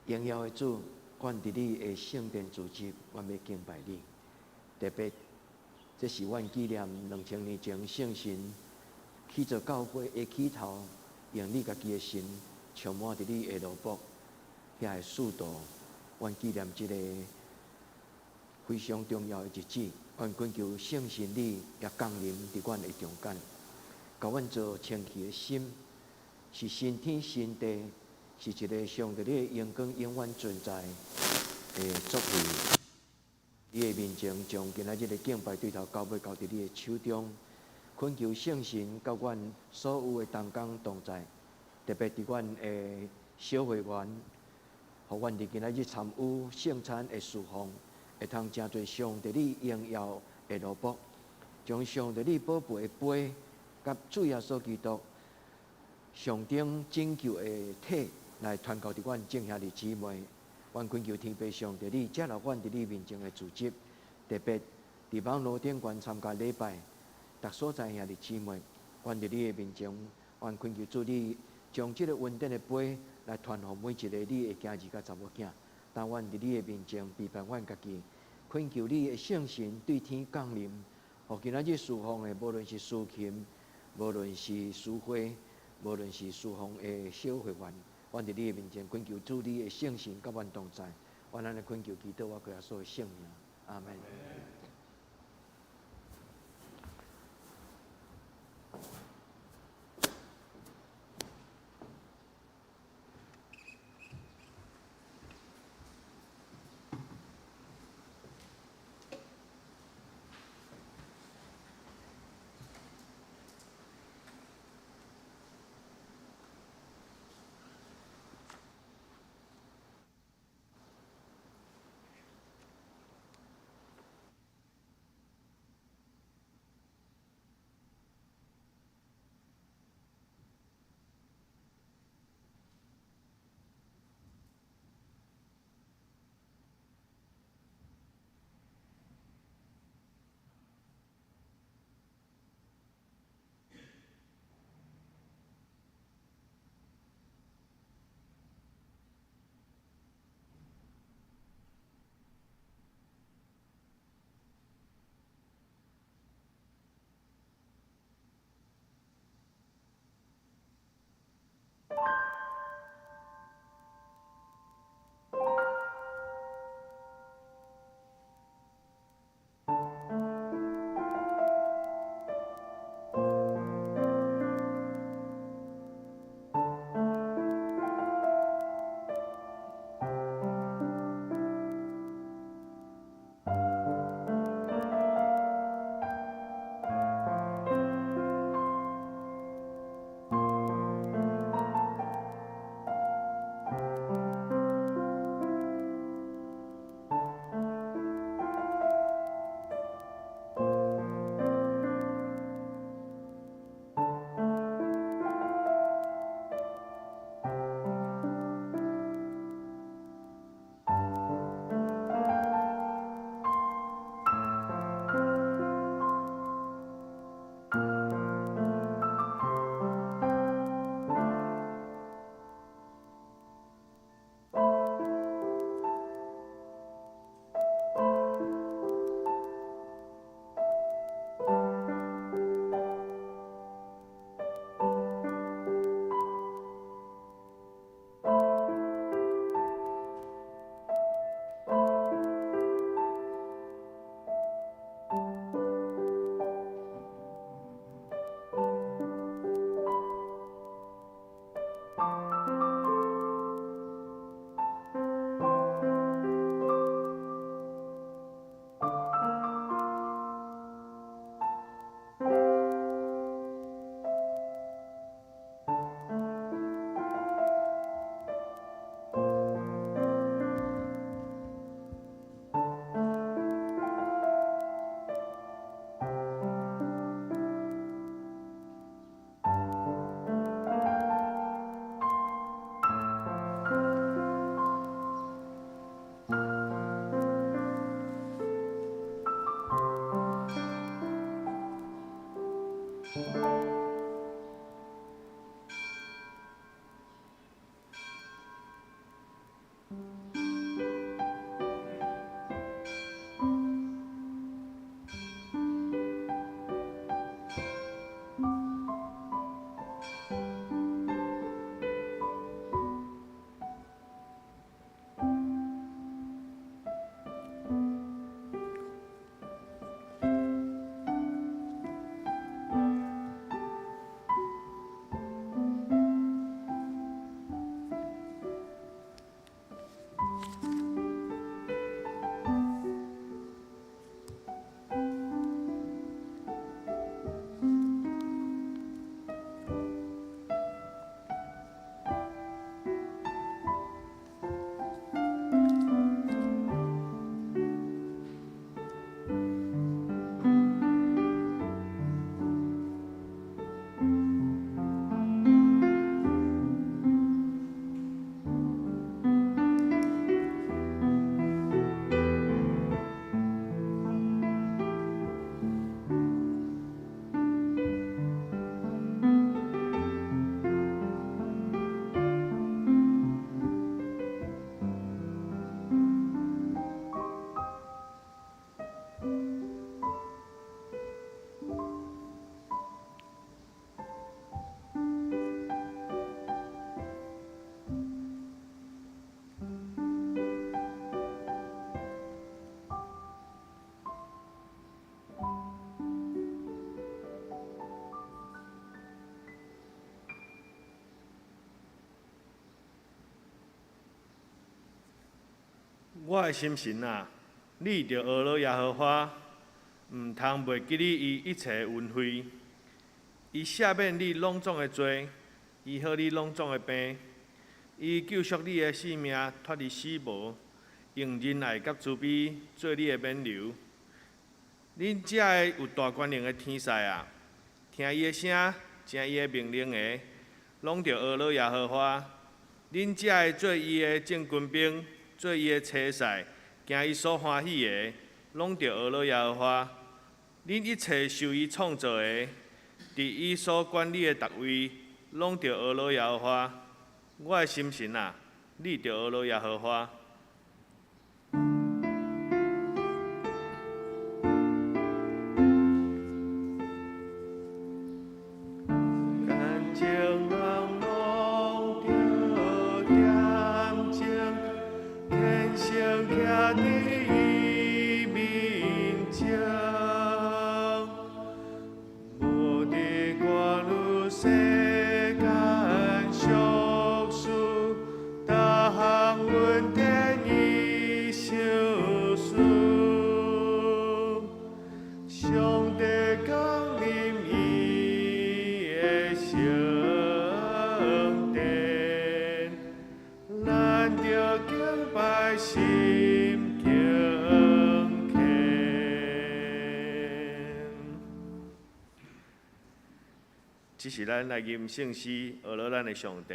榮耀的主，阮佇你的聖殿聚集，阮欲敬拜你。特別，這是阮紀念2000年前聖神起做教會的起頭，用你家己的神充滿佇你的奴僕遐的使徒，阮紀念這個非常重要的日子。阮懇求聖神你也降臨佇阮的中間，共阮做清氣的心，是新天新地，是一个上帝你的榮光永遠存在的作為。你的面前將今仔日的敬拜對頭交付交佇你的手中，懇求聖神佮阮所有的同工同在，特別佇阮的小會員，予阮佇今仔日參與聖餐的事奉，會通成做上帝你榮耀的奴僕，將上帝你寶貝的杯，佮主耶穌基督上頂拯救的體來傳交佇阮眾兄弟姊妹。阮懇求天父上帝，你接納阮佇你面前的組織，特別佇網路頂懸參加禮拜，逐所在兄弟姊妹，阮佇你的面前，阮懇求主你將這个恩典的杯來傳予每一个你的囝兒佮查某囝。當阮佇你的面前備辦阮家己，懇求你的聖神對天降臨，予今仔日事奉的，無論是司琴，無論是司會，無論是事奉的小會員，阮佇你的面前懇求主你的聖神佮阮同在，阮按呢懇求祈禱，我靠耶穌的聖名，阿門。我的心神啊，你著呵咾耶和華，毋通袂記得伊一切恩惠。伊赦免你攏總的罪，醫好你攏總的病。伊救贖你的性命脫離死無，用仁愛佮慈悲做你的挽留。恁遮个有大權能的天使啊，聽伊的聲，聽伊的命令的，攏著呵咾耶和華。恁遮个做伊的正軍兵，做伊的差使，行伊所歡喜的，攏著呵咾耶和華。恁一切受伊創造的，佇伊所管理的逐位，攏著呵咾耶和華。我的心神啊，你著呵咾耶和華。感情人攏著恬靜，虔誠徛佇伊面前，無佇掛慮世間俗事，逐項恩典伊賞賜。上帝降臨伊的聖殿，咱著敬拜心敬虔。這是咱來吟聖詩，呵咾咱的上帝。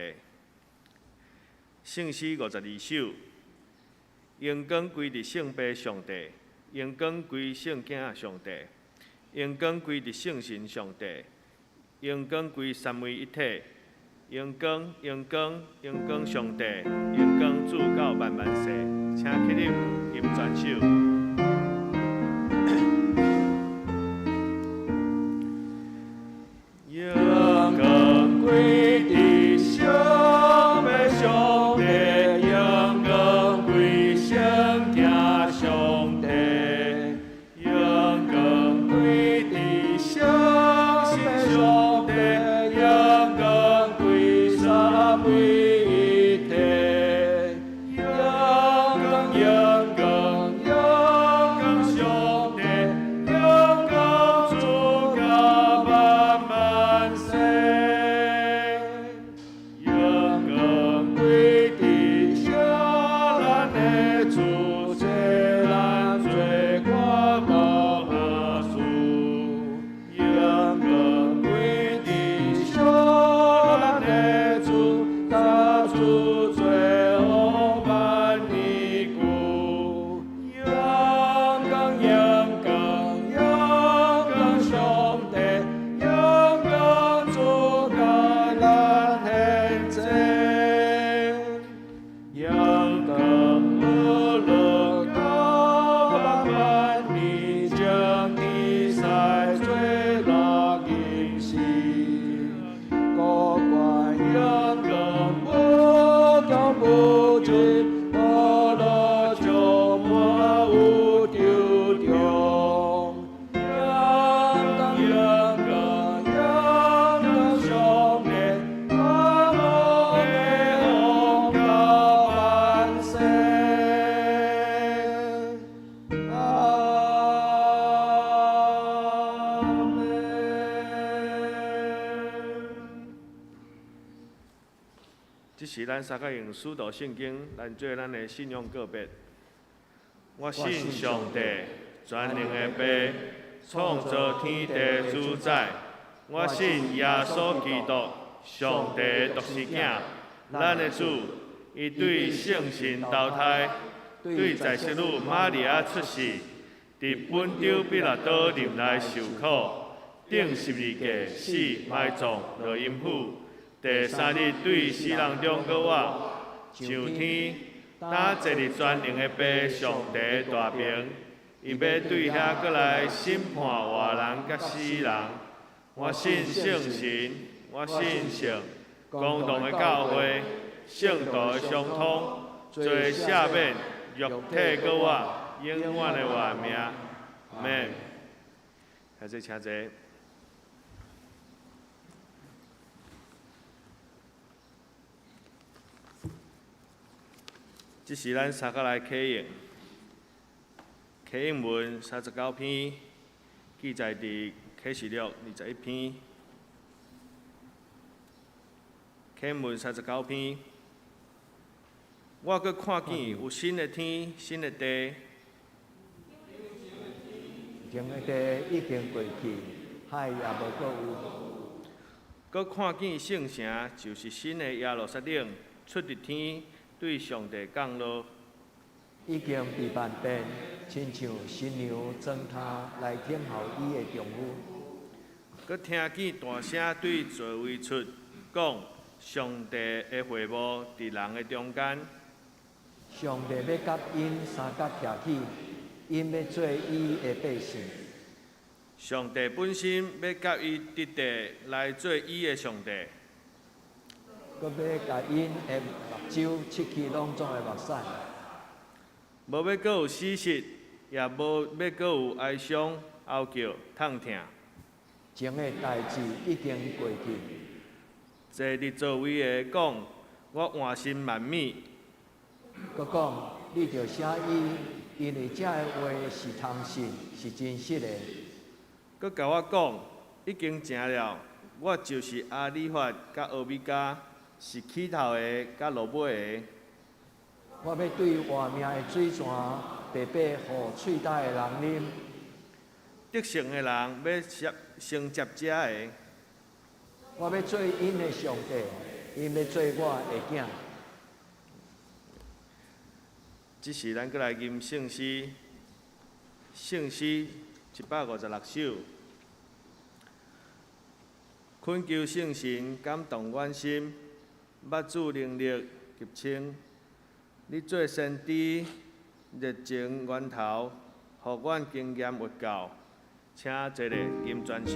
聖詩52首，榮光歸佇聖父上帝，榮光歸聖囝上帝，榮光歸佇聖神上帝，榮光歸三位一體，榮光榮光榮光上帝，榮光主到萬萬世。請起立，吟全首。榮光歸佇聖父上帝，榮光歸聖囝上帝，榮光歸佇聖神上帝，榮光歸三位一體，榮光榮光榮光上帝，榮光主到萬萬世。榮光歸佇聖咱的主，這咱罪過無赦。榮光歸佇聖咱的主，大主做王萬年久。榮光榮光榮光上帝，榮光主到咱現在。榮光呵咾到萬萬年，將天使做樂吟詩。國關榮光無窮無盡，呵咾充滿無終。榮光榮光榮光上帝，阿羅的王到萬世。阿們。這是咱三個用使徒聖經來做咱的信仰告別。我信上帝，全能的父，創造天地主宰。我信耶穌基督，上帝的獨生囝，咱的主，伊對聖神投胎，對在聖女瑪利亞出世，佇本丟彼拉多任內受苦，釘十字架死埋葬落陰府，第三日對死人中閣活，上天，擔坐佇全能的父上帝大爿，伊欲對遐閣來審判活人佮死人。我信聖神，我信聖公同的教會，聖徒的相通，罪赦免，肉體閣活，永遠的活命。阿們。開始請坐。這是咱三個來啟用。啟應文39篇，記載佇啟示錄21篇。啟應文三十九篇，我閣看見有新的天、新的地。前的地已經過去，海也無閣有。閣看見聖城，就是新的耶路撒冷，出佇天，對上帝降落。已經被扮變，親像新娘妝奅來等候伊的丈夫。閣聽見大聲對座位出講：上帝的會幕佇人的中間。上帝欲佮𪜶相佮徛起，𪜶欲做伊的百姓。上帝本身欲佮伊佇地來做伊的上帝。閣欲共𪜶的目睭拭去攏總的目屎。無欲閣有死屍，也無欲閣有哀傷、哀叫、痛疼。前的代誌已經過去。坐佇座位的講：我換新萬物。閣講：你著寫伊，因為這个話是通信，是真實的。閣共我講：已經成了，我就是阿里法佮俄米伽，是起頭的佮落尾的。我欲對活命的水泉白白予喙焦的人啉。得勝的人欲先食這个。我欲做𪜶的上帝，𪜶欲做我的囝。這時，咱閣來吟聖詩，聖詩156首。懇求聖神感動阮心，捌主能力及清。你做先知，熱情源頭，予阮經驗活教，請坐咧吟全首。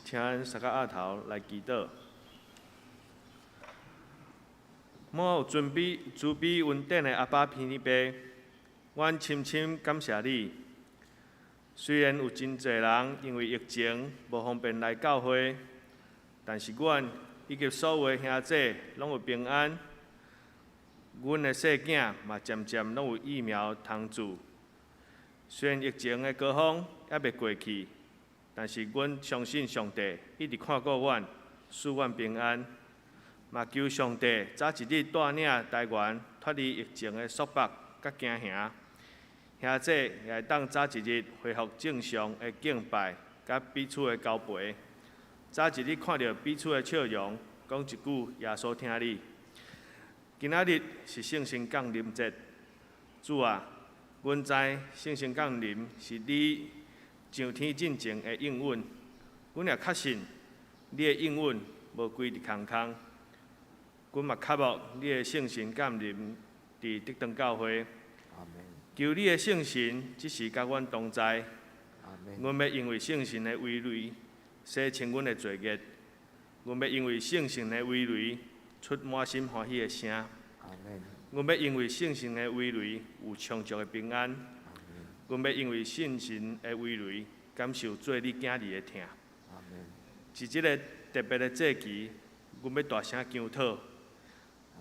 請咱三个額頭來祈禱。滿有尊卑、慈悲、恩典的阿爸天父，阮深深感謝你。雖然有真濟人因為疫情無方便來教會，但是阮以及所有的兄弟攏有平安。阮的細囝嘛漸漸攏有疫苗通注。雖然疫情的高峰猶未過去，但是阮相信上帝一直看顧阮，賜阮平安。嘛求上帝早一日帶領台灣脫離疫情的束縛佮驚嚇，兄弟也會當早一日恢復正常的敬拜佮彼此的交陪，早一日看著彼此的笑容，講一句耶穌疼你。今仔日是聖神降臨節，主啊，阮知聖神降臨是你上天進前的應允，阮也確信你的應允無歸佇空空。阮嘛渴慕你的聖神降臨佇竹長教會，求你的聖神這時佮阮同在。阮欲因為聖神的威力洗清阮的罪孽，阮欲因為聖神的威力出滿心歡喜的聲。阮欲因為聖神的威力有充足的平安。阮欲因為聖神的威力感受做你囝兒的疼。佇這个特別的節期，阮欲大聲求討，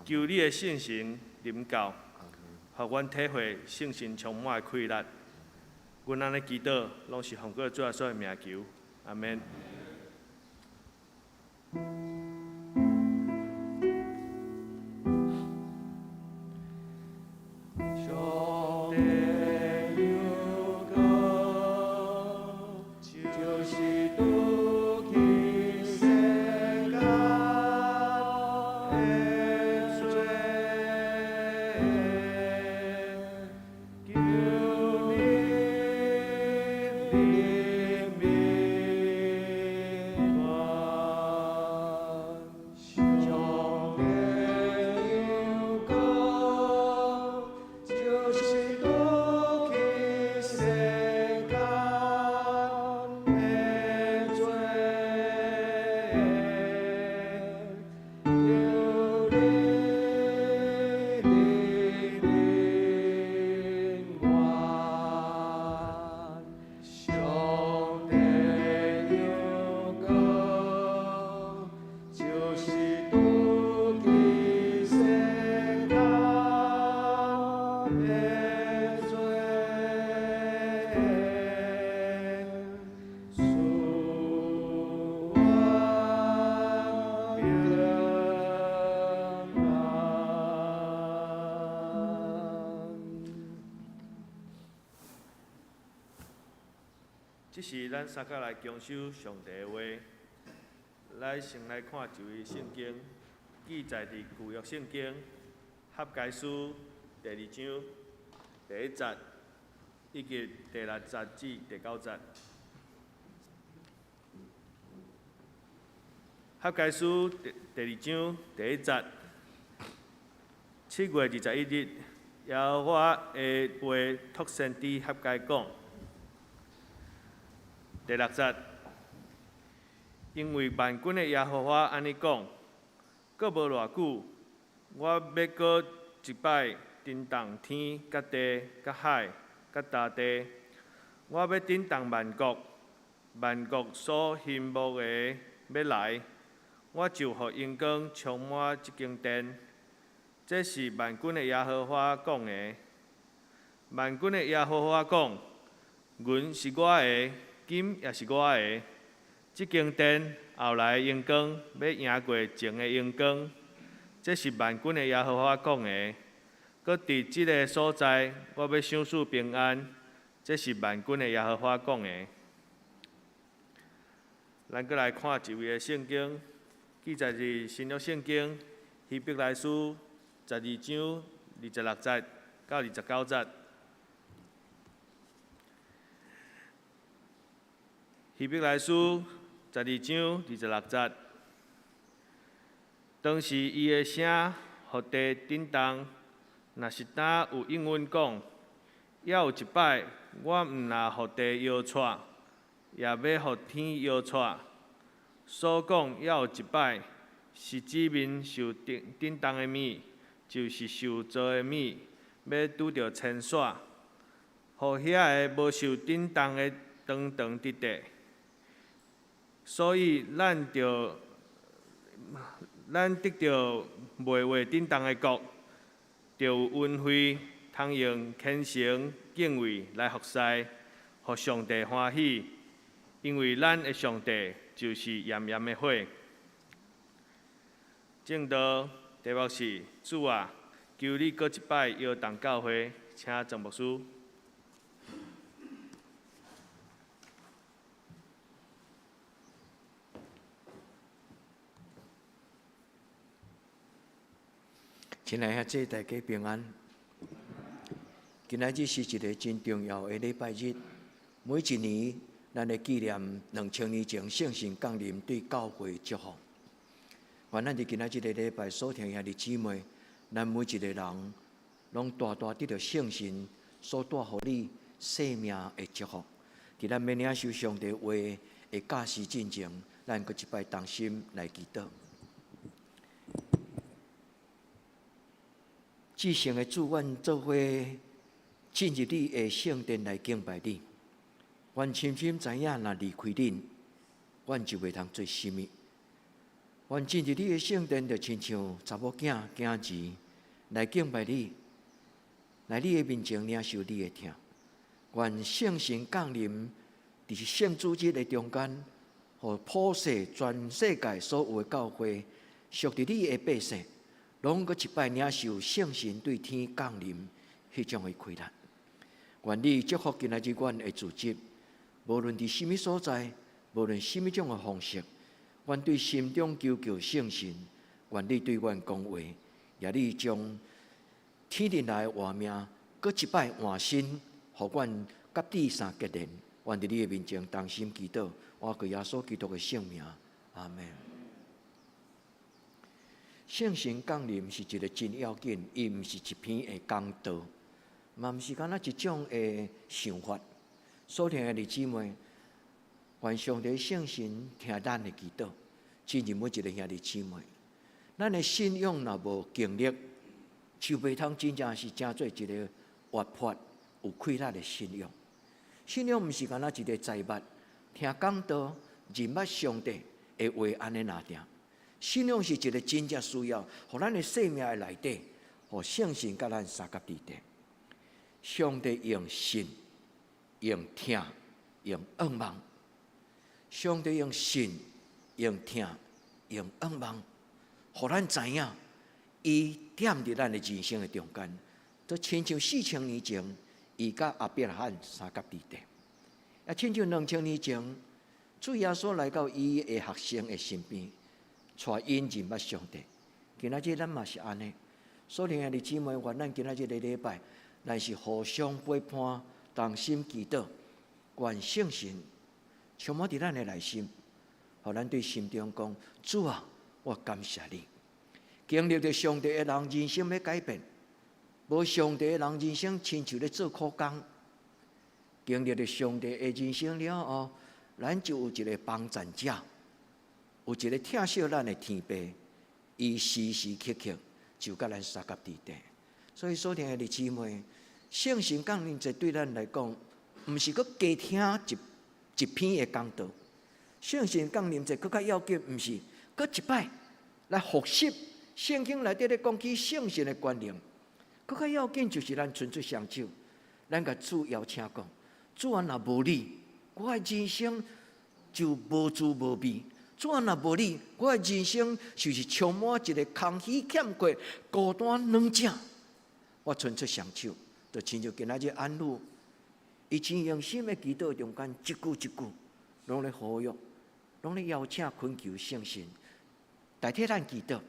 求你的聖神臨到，予阮體會聖神充滿的快樂。阮按呢祈禱，攏是奉靠主耶穌的名求，阿們。上帝有光，就是除去世間的罪，求你憐憫阮。上帝有光，就是除去世間的罪，求你憐憫阮。上帝有光，就是除去世間的罪，賜阮平安。這時咱三個來恭守上帝的話，咱先來看一位聖經，記載佇舊約聖經哈該書第二章第一節以及第六節至第九節。哈該書第二章第一節，7月21日，耶和華的話託先知哈該講。第六節，因為萬軍的耶和華按呢講，閣無偌久，我欲閣一擺震動天、佮地、佮海、佮大地。我欲震動萬國，萬國所欣慕的欲來，我就予榮光充滿這間殿。這是萬軍的耶和華講的。萬軍的耶和華講：銀是我的，金也是我的。這間殿後來的榮光欲贏過前的榮光。這是萬軍的耶和華講的。閣佇這个所在，我欲賞賜平安。這是萬軍的耶和華講的。咱閣來看一位的聖經，記載佇新約聖經希伯來書12章26節到29節。希伯來書12章26節，當時伊的聲予地震動，若是當有應允講，猶有一擺，我毋若予地搖掣，也欲予天搖掣。所講猶有一擺，是指面受震震動的物，就是受造的物，欲拄著遷徙，予遐个無受震動的長長佇地。所以咱著咱得著袂會振動的國，著有恩惠，通用虔誠敬畏來服侍，予上帝歡喜。因為咱的上帝就是炎炎的火。證道題目是主啊，求你閣一擺搖動教會，請鄭牧師。親愛的兄弟，大家平安。今仔日是一个真重要的禮拜日，每一年咱會紀念2000年前聖神降臨對教會祝福。願咱佇今仔這个禮拜所聽兄弟姊妹，咱每一個人攏大大得著聖神所帶予你生命的祝福。佇咱欲領受上帝話的教示進前，咱閣一擺同心來祈禱。至聖的主，阮做伙進入你的聖殿來敬拜你。阮深深知影，若離開恁，阮就袂通做啥物。阮進入你的聖殿，就親像查某囝囝兒來敬拜你，來你的面前領受你的疼。願聖神降臨佇聖主日的中間，予普世全世界所有的教會，屬佇你的百姓，攏閣一擺領受聖神對天降臨彼種的氣力。願你祝福今仔日阮的組織，無論佇啥物所在，無論啥物種的方式，阮對心中求叫聖神，願你對阮講話，也你將天頂來的活命，閣一擺換新，予阮佮你相結連。阮佇你的面前同心祈禱，倚靠耶穌基督的聖名，阿們。聖神降臨是一个真要緊，伊毋是一篇的講道，嘛毋是干焦一種的想法。所聽的弟姊妹，願上帝聖神聽咱的祈禱，進入每一个兄弟姊妹。咱的信仰若無經歷，就袂通真正是成做一个活潑有氣力的信仰。信仰毋是干焦一个財物，聽講道、認捌上帝的話按呢爾定。信仰是一个真正需要，予咱的生命的內底，予聖神佮咱相佮佇底。上帝用信、用聽、用仰望。上帝用信、用聽、用仰望，予咱知影，伊踮佇咱的人生的中間，就親像4000年前，伊佮亞伯拉罕相佮佇底。也親像2000年前，主耶穌來到伊的學生的身邊。帶𪜶認捌上帝，今仔日咱嘛是按呢。所以兄弟姊妹，願咱今仔日个禮拜，咱是互相陪伴，同心祈禱，願聖神充滿佇咱的內心，予咱對心中講：主啊，我感謝你。經歷著上帝的人，人生欲改變；無上帝的人，人生親像咧做苦工。經歷著上帝的人生了後，咱就有一个幫贊者。有一个疼惜咱的天父，伊時時刻刻就佮咱相佮佇底。所以，所聽的姊妹，聖神降臨節對咱來講，毋是閣加聽一篇的講道。聖神降臨節閣較要緊，毋是閣一擺來複習聖經內底咧講起聖神的權能。閣較要緊就是咱伸出雙手，咱共主邀請講：主啊，若無你，我的人生就無滋無味。主啊，若無你，我的人生就是充滿一个空虛欠缺、孤單軟弱。我伸出雙手，就親像今仔日安魯，伊真用心的祈禱中間，一句一句，攏咧呼籲，攏咧邀請懇求聖神代替咱祈禱。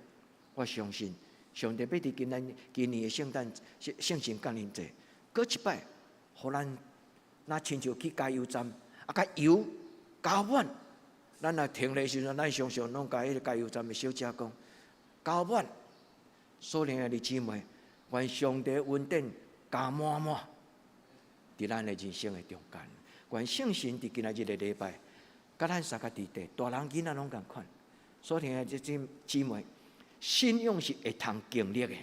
我相信上帝欲佇今咱今年的聖誕聖神降臨節，閣一擺，予咱若親像去加油站，啊，共油加滿。咱若停的時陣，咱常常攏共彼个加油站的小姐講，加滿。所靈的姊妹，願上帝恩典加滿滿，佇咱的人生的中間。願聖神佇今仔日的禮拜，佮咱相佮佇底，大人囡仔攏仝款。所靈的姊妹，信仰是會通經歷的。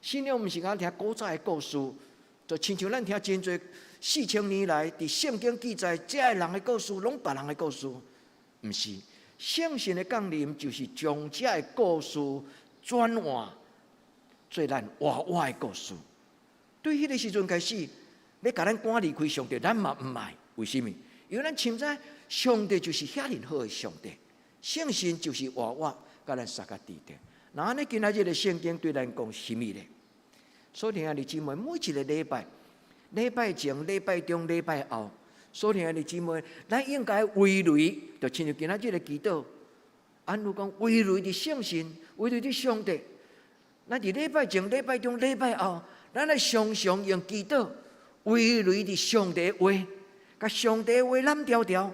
信仰毋是干焦聽古早的故事，就親像咱聽真濟4000年來佇聖經記載這个人的故事，攏別人的故事。毋是，聖神的降臨就是將這个故事轉換做咱活活的故事。對彼个時陣開始，欲共咱趕離開上帝，咱嘛毋愛。為啥物？因為咱深知上帝就是遐爾好的上帝，聖神就是活活共咱相佮佇的。那按呢今仔日的聖經對咱講啥物咧？所以兄弟姊妹，每一個禮拜，禮拜前、禮拜中、禮拜後，所以兄弟姊妹，咱應該圍內，就親像今仔日的祈禱，按如講圍內佇聖神，圍內佇上帝。咱佇禮拜前、禮拜中、禮拜後，咱來常常用祈禱圍內佇上帝話，共上帝話攬牢牢。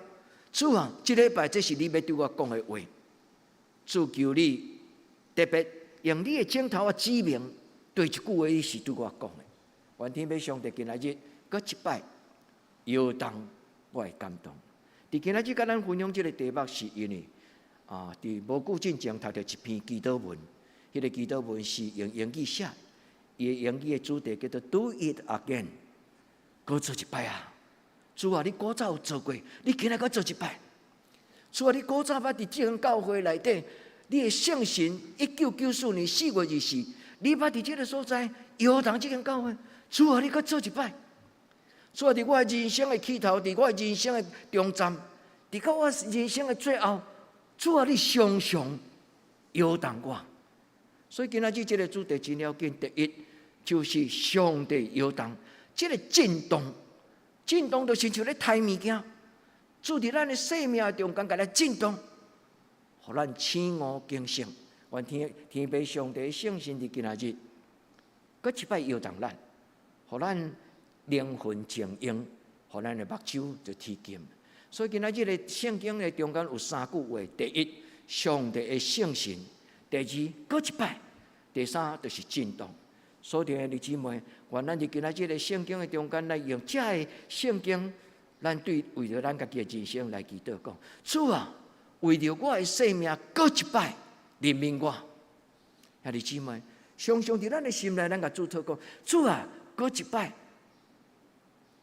主啊，這禮拜這是你欲對我講的話。主求你特別用你的指頭仔指明，對一句話你是對我講的。願天父上帝今仔日閣一擺搖動我的感動。佇今仔日共咱分享這个題目，是因為啊，佇無久進前讀著一篇祈禱文，彼個祈禱文是用英語寫，伊的英語的主題叫做 Do it again，閣做一擺啊！主啊，你古早有做過，你今仔閣做一擺。主啊，你古早捌佇這間教會內底，你的聖神1994年4月24，你捌佇這个所在搖動這間教會。主啊，你閣做一擺。主啊，佇我的人生的起頭，佇我的人生的終站，佇到我人生的最後，主啊，你常常搖動我。所以今仔日這个主題真要緊。第一，就是上帝搖動，這个震動，震動就親像咧刣物件，主佇咱的生命中間共咱震動，予咱醒悟警醒。願天父上帝聖神佇今仔日，閣一擺搖動咱，予咱靈魂靜用，予咱的目睭就起金。所以今仔日的聖經的中間有三句話：第一，上帝的聖神；第二，閣一擺；第三，就是震動。所以兄弟姊妹，願咱佇今仔日的聖經的中間來用這个聖經，咱對為著咱家己的人生來祈禱講：主啊，為著我的生命，閣一擺憐憫我。兄弟姊妹，常常佇咱的心內，咱共主禱講：主啊，閣一擺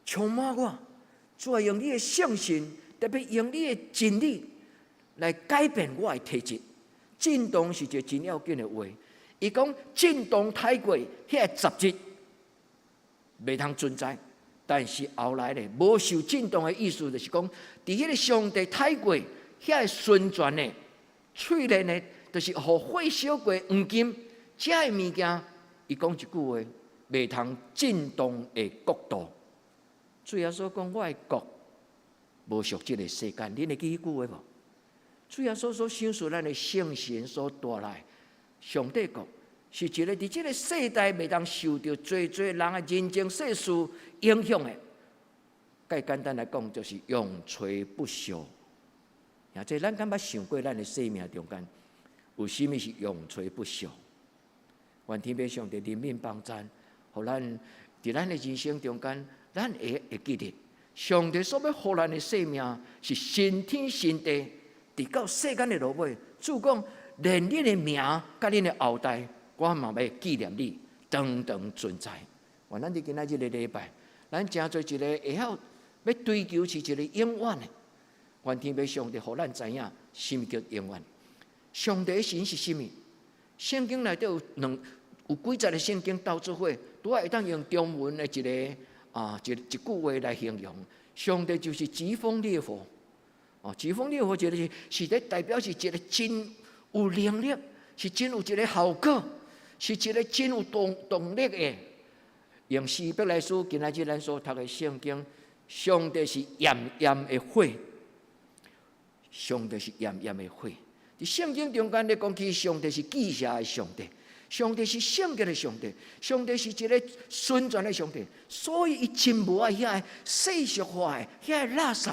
充滿我。主啊，用你的聖神，特別用你的真理來改變我的體質。震動是一个真要緊的話。伊講震動太過，彼个雜質袂通存在。但是後來咧，無受震動的意思，就是講，佇彼个上帝太過遐个純全的、淬煉的，就是予火燒過黃金，這个物件，伊講一句話，袂通震動的國度。主耶穌講，我的國無屬這个世間，恁會記彼句話無？主耶穌所賞賜咱的聖神所帶來上帝國，是一个佇這个世代袂當受著濟濟人的人情世事影響的。較簡單來講，就是永垂不朽。啊，這咱敢捌想過，咱的生命中間有啥物是永垂不朽？願天父上帝憐憫幫贊，予咱佇咱的人生中間，咱會記得上帝所欲予咱的生命是新天新地，直到世間的落尾。主講，連恁的名佮恁的後代，我嘛欲紀念你，長長存在。願咱佇今仔這个禮拜，咱成做一个會曉欲追求是一个永遠的。願天父上帝予咱知影，啥物叫永遠。上帝的神是啥物？聖經內底有幾節的聖經鬥做伙，拄仔會當用中文的一个啊一一句話來形容。上帝就是疾風烈火。哦，疾風烈火一个是咧代表是一个真有能力，是真有一个效果，是一个真有動力的。用希伯來書今仔日咱所讀的聖經，上帝是炎炎的火，上帝是炎炎的火。佇聖經中間咧講起，上帝是忌邪的上帝，上帝是聖潔的上帝，上帝是一个純全的上帝，所以伊真無愛遐個世俗化的遐个垃圾。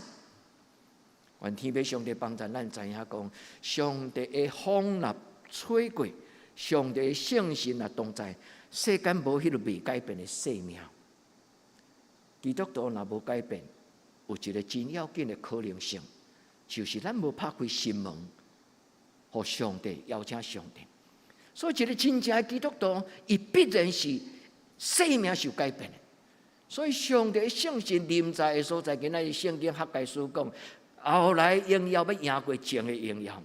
願天父上帝幫助咱知影講，上帝的風若吹過，上帝的聖神若同在，世間無彼个袂改變的生命。基督徒若無改變，有一个真要緊的可能性，就是咱無拍開心門，予上帝邀請上帝。所以，一个真正的基督徒，伊必然是生命受改變的。所以，上帝聖神臨在的所在，今仔日聖經哈該書講，後來榮耀欲贏過前的榮耀。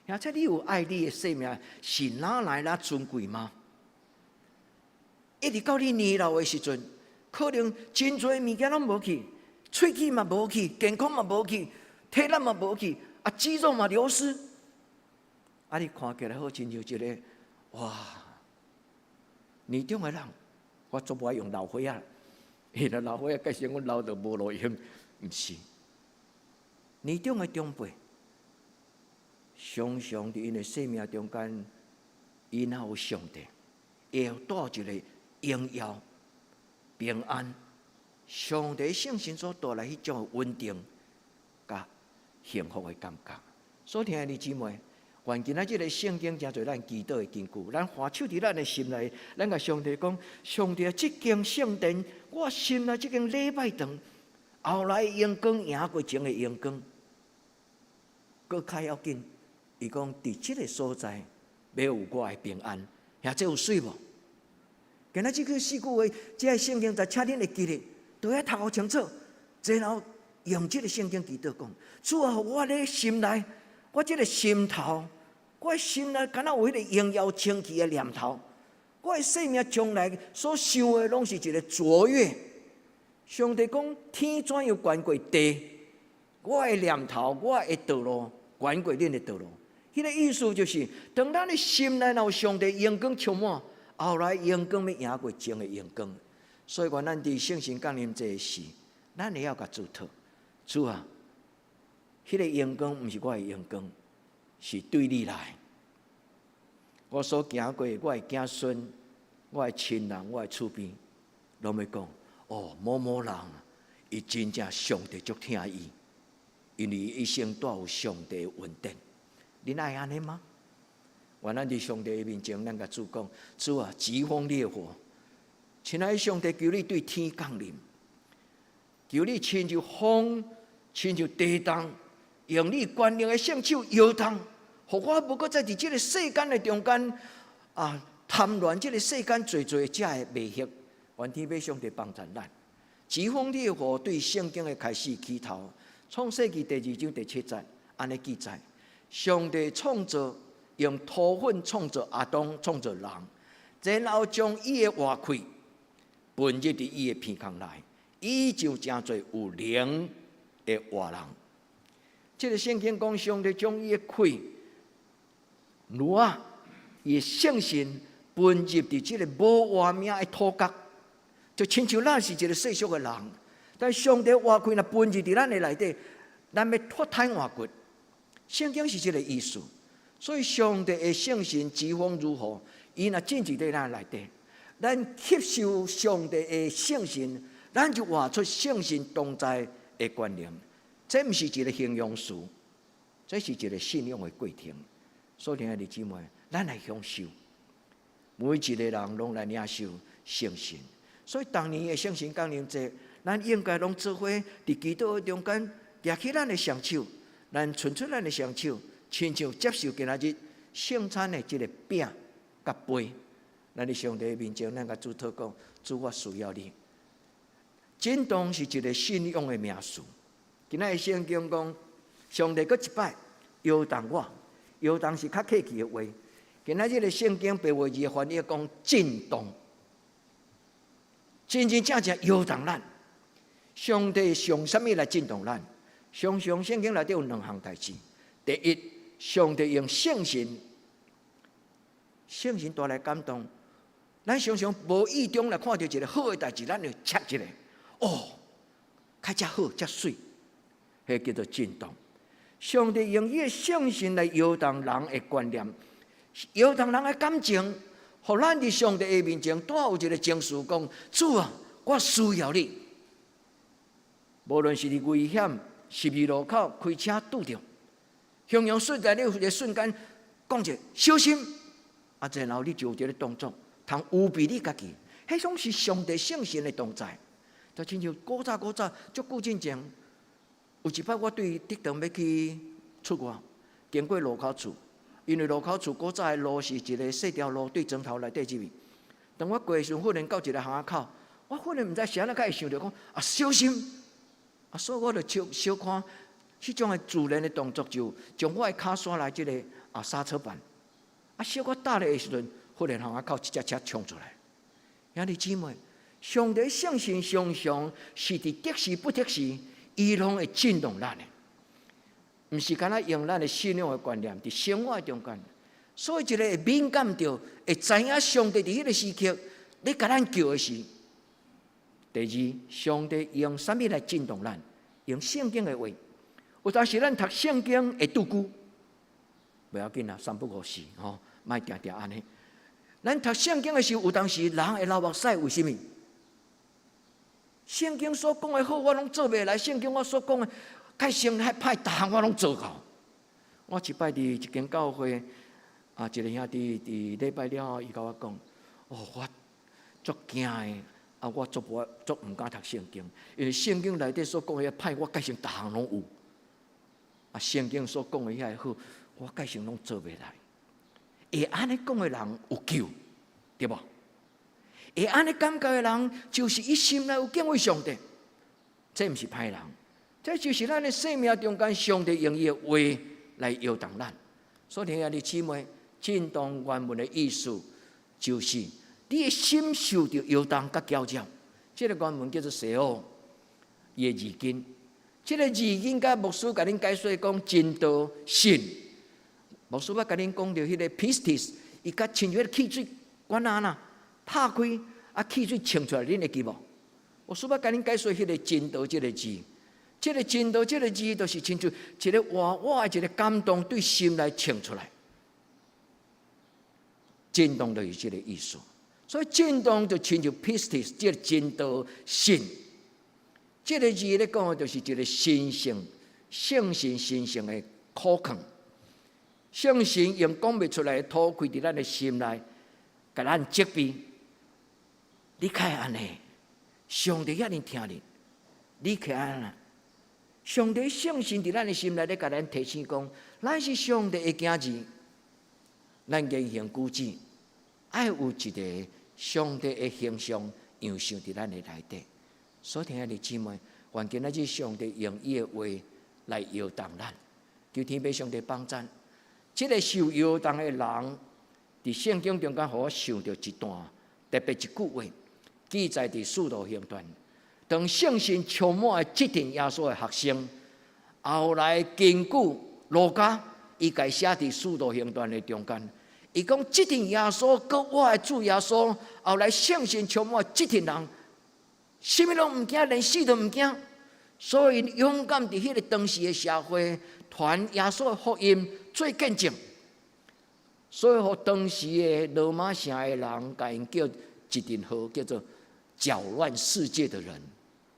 而且你有愛你的生命是哪來哪尊貴嗎？一直到你年老的時陣，可能真濟物件攏無去，喙齒嘛無去，健康嘛無去，體力嘛無去，啊，肌肉嘛流失。啊，你看起來好親像一个哇，年長的人，我足無愛用老歲仔，因為老歲仔解釋阮老著無路用，毋是。年長的長輩，常常佇𪜶的生命中間，𪜶若有上帝，會帶一个榮耀、平安，上帝聖神所帶來彼種穩定佮幸福的感覺。所以，兄弟姊妹，願今仔這个聖經成做咱祈禱的根據，咱橫手佇咱的心內，咱共上帝講：上帝，這間聖殿，我心內這間禮拜堂，後來榮光贏過前的榮光，閣較要緊。伊講佇這个所在，欲有我的平安，遐這有媠無？今仔這句四句話，這个聖經在請恁會記得，都愛讀予清楚，然後用這个聖經祈禱講：主啊，我咧心內，我這个心頭，我的心內敢若有彼个榮耀清氣的念頭，我的生命將來所想的，攏是一个卓越。上帝講天怎樣懸過地，我的念頭，我的道路，懸過恁的道路。彼个意思就是，當咱的心內若有上帝榮光充滿，後來榮光欲贏過前的榮光。所以講，咱佇聖神降臨節時，咱會曉共主禱，主啊，彼个榮光毋是我的榮光，是對你來。我所行過，我的子孫、我的親人、我的厝邊，攏欲講哦，某某人，伊真正上帝足疼伊，因為伊一生帶有上帝的恩典。恁愛按呢嗎？願咱佇上帝的面前，咱共主講：主啊，疾風烈火，親愛的上帝，求你對天降臨，求你親像風，親像地動，用你權能的聖手搖動，予我無閣再佇這个世間的中間啊，貪戀這个世間濟濟這个迷惑。願天父上帝幫助咱。疾風烈火對聖經的開始起頭，創世記第二章第七節按呢記載。上帝創造用土粉創造亞當，創造人，然後將伊的活氣噴入佇伊的鼻孔內，伊就成做有靈的活人。這个聖經講，上帝將伊的氣，挪啊，伊的聖神噴入佇這个無活命的土角，就親像咱是一个世俗的人，但上帝活氣若噴入佇咱的內底，咱欲脫胎換骨。聖經是這个意思，所以上帝的聖神疾風如火，伊若進入佇咱內底，咱吸收上帝的聖神，咱就活出聖神同在的權能。這毋是一个形容詞，這是一个信仰的過程。所以，兄弟姊妹，咱來享受，每一个人攏來領受聖神。所以，逐年的聖神降臨節，咱應該攏做伙佇祈禱中間，舉起咱的雙手。咱伸出咱的雙手，親像接受今仔日聖餐的這个餅佮杯。咱佇上帝面前，咱共主禱講：主，我需要你。震動是一个信仰的名詞。今仔日聖經講，上帝閣一擺搖動我，搖動是較客氣的話。今仔日的聖經白話字的翻譯講震動，真真正正搖動咱。上帝用啥物來震動咱？常常聖經內底有兩項代誌。第一，上帝用聖神，聖神帶來感動。咱常常無意中來看著一个好的代誌，咱就切一下，哦，較遮好，遮媠，彼叫做震動。上帝用伊的聖神來搖動人的觀念，搖動人的感情，予咱佇上帝的面前，帶有一个情緒，講主啊，我需要你。無論是佇危險十字路口開車拄著，形容說在你有一个瞬間講者小心，啊，然後你就有這个動作，通預備你家己，彼種是上帝聖神的同在。就親像古早古早足久進前，有一擺我對竹塘欲去出外，經過路口厝，因為路口厝古早的路是一个細條路，對磚頭內底入去。當我過的時陣，忽然到一个巷仔口，我忽然毋知是按怎會想著講啊小心，啊，所以我就小小看彼種的自然的動作就將我的跤煞來這個啊剎車板，啊小可踏咧的時陣，忽然予我靠一隻車衝出來。兄弟姊妹，上帝聖神常常是佇適時不適時，伊攏會震動咱的，毋是干焦用咱的信仰的觀念，佇生活中間。所以一個會敏感著，會知影上帝佇彼個時刻，咧共咱叫的時。第二，上帝用啥物來震動咱？用聖經的話。有當時咱讀聖經會拄久，袂要緊啊，三不五時吼，莫定定按呢。咱讀聖經的時候，有當時人會流目屎，為啥物？聖經所講的好，我攏做袂來；聖經我所講的較勝較歹，逐項我攏做到。我一擺佇一間教會，啊，一个兄弟佇禮拜了後，伊共我講：哦，我足驚的，啊，我足無足毋敢讀聖經，因為聖經內底所講的歹，我蓋成逐項攏有。啊，聖經所講的遐個好，我蓋成攏做袂來。會按呢講的人有救，對無？會按呢感覺的人，就是伊心內有敬畏上帝。這毋是歹人，這就是咱的生命中間，上帝用伊的話來搖動咱。所以，兄弟姊妹，震動原文的意思，就是你的心受著搖動佮攪擾。這个原文叫做 σεώ，伊的字根。這个字根佮牧師共恁解說講真道信。牧師捌共恁講著彼个 πίστις，伊佮親像彼个汽水管仔呐，拍開啊，汽水衝出來，恁會記無？牧師捌共恁解說彼個真道這个字，這个真道這个字，就是親像一个活活的一個感動對心內衝出來，震動就是這个意思。所以震動就親像 πίστις，這个真道信。這个字咧講的就是一個神聖、聖神神聖的苦勸。聖神用講袂出來的吐氣佇咱的心內，共咱責備。你較會按呢，上帝遐爾疼你，你較按呢？上帝聖神佇咱的心內咧，共咱提醒講，咱是上帝的囝兒，咱言行舉止愛有一個上帝的形象樣式佇咱的內底。所以，親愛的姊妹，願今仔日上帝用伊的話來搖動咱，求天父上帝幫贊。這个受搖動的人，佇聖經中間，予我想著一段特別一句話，記載佇《使徒行傳》。當聖神充滿的這陣耶穌的學生，後來根據路加，伊共寫佇《使徒行傳》的中間，伊講這陣耶穌，閣活的主耶穌，後來聖神充滿這陣人，啥物攏毋驚，連死都毋驚，所以勇敢佇彼个當時的社會傳耶穌的福音做見證，所以予當時的羅馬城的人，共𪜶叫一陣號，叫做攪亂世界的人。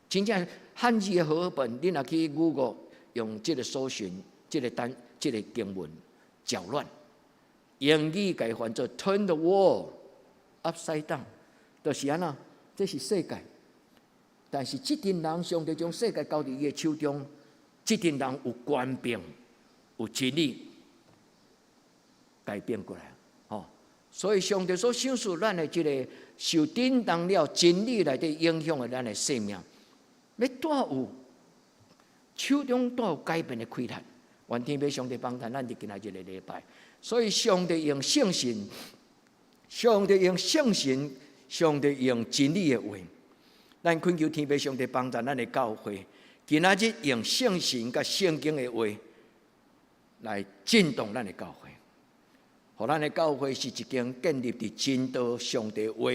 真正漢字的和合本，你若去 Google 用這个搜尋，這个單，這个經文攪亂，英語共伊翻做 Turn the world upside down，就是按呢，這是世界。但是這陣人，上帝將世界交佇伊的手中，這陣人有權柄、有真理改變過來，吼。所以上帝所賞賜咱的這个受震動了真理內底影響的咱的生命，欲帶有手中帶有改變的氣力。願天父上帝幫助咱佇今仔日個禮拜。所以上帝用聖神，上帝用聖神，上帝用真理的話。咱懇求天父上帝幫助咱的教會，今仔日用聖神佮聖經的話來震動咱的教會，予咱的教會是一間建立佇真道上帝話，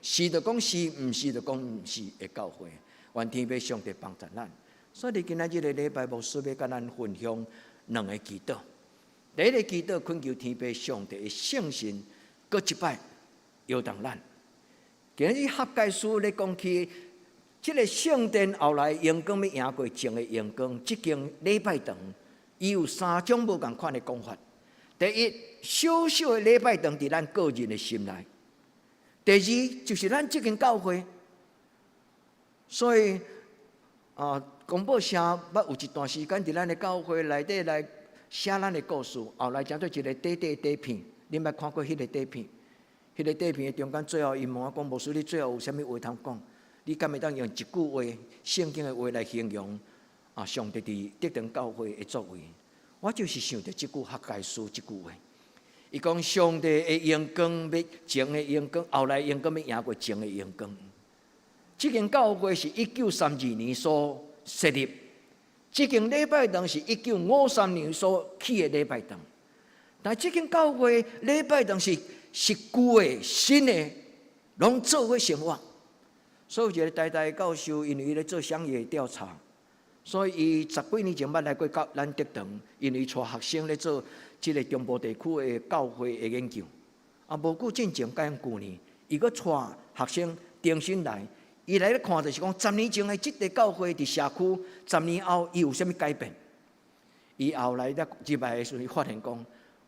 是就講是，毋是就講毋是的教會。願天父上帝幫助咱。所以，今仔日个禮拜，牧師欲共咱分享兩个祈禱。第一个祈禱，懇求天父上帝的聖神，閣一擺搖動咱。今日哈該書咧講起，這个聖殿後來榮光欲贏過前的榮光，這間禮拜堂，伊有三種無仝款的講法。第一，小小的禮拜堂佇咱個人的心內；第二，就是咱這間教會。所以啊，公報社捌有一段時間佇咱的教會內底來寫咱的故事，後來成做一个短短短片。恁捌看過彼个短片？彼个短片的中間，最後伊問我講：牧師，你最後有啥物話通講？你敢會當用一句話、聖經的話來形容？啊，上帝佇德堂教會的作為，我就是想著這句哈該書這句話。伊講上帝的榮光欲前的榮光，後來榮光欲贏過前的榮光。這間教會是1932年所設立，這間禮拜堂是1953年所起的禮拜堂。但這間教會禮拜堂是舊的、新的，攏做伙生活。所以有一個台大教授，因為伊咧做鄉野調查，所以伊十幾年前捌來過到咱德堂，因為帶學生咧做這個中部地區的教會的研究。啊，無久進前，佮舊年，伊閣帶學生重新來，伊來咧看就是講十年前的這個教會佇社區，十年後伊有啥物改變？伊後來咧入來的時陣，發現講，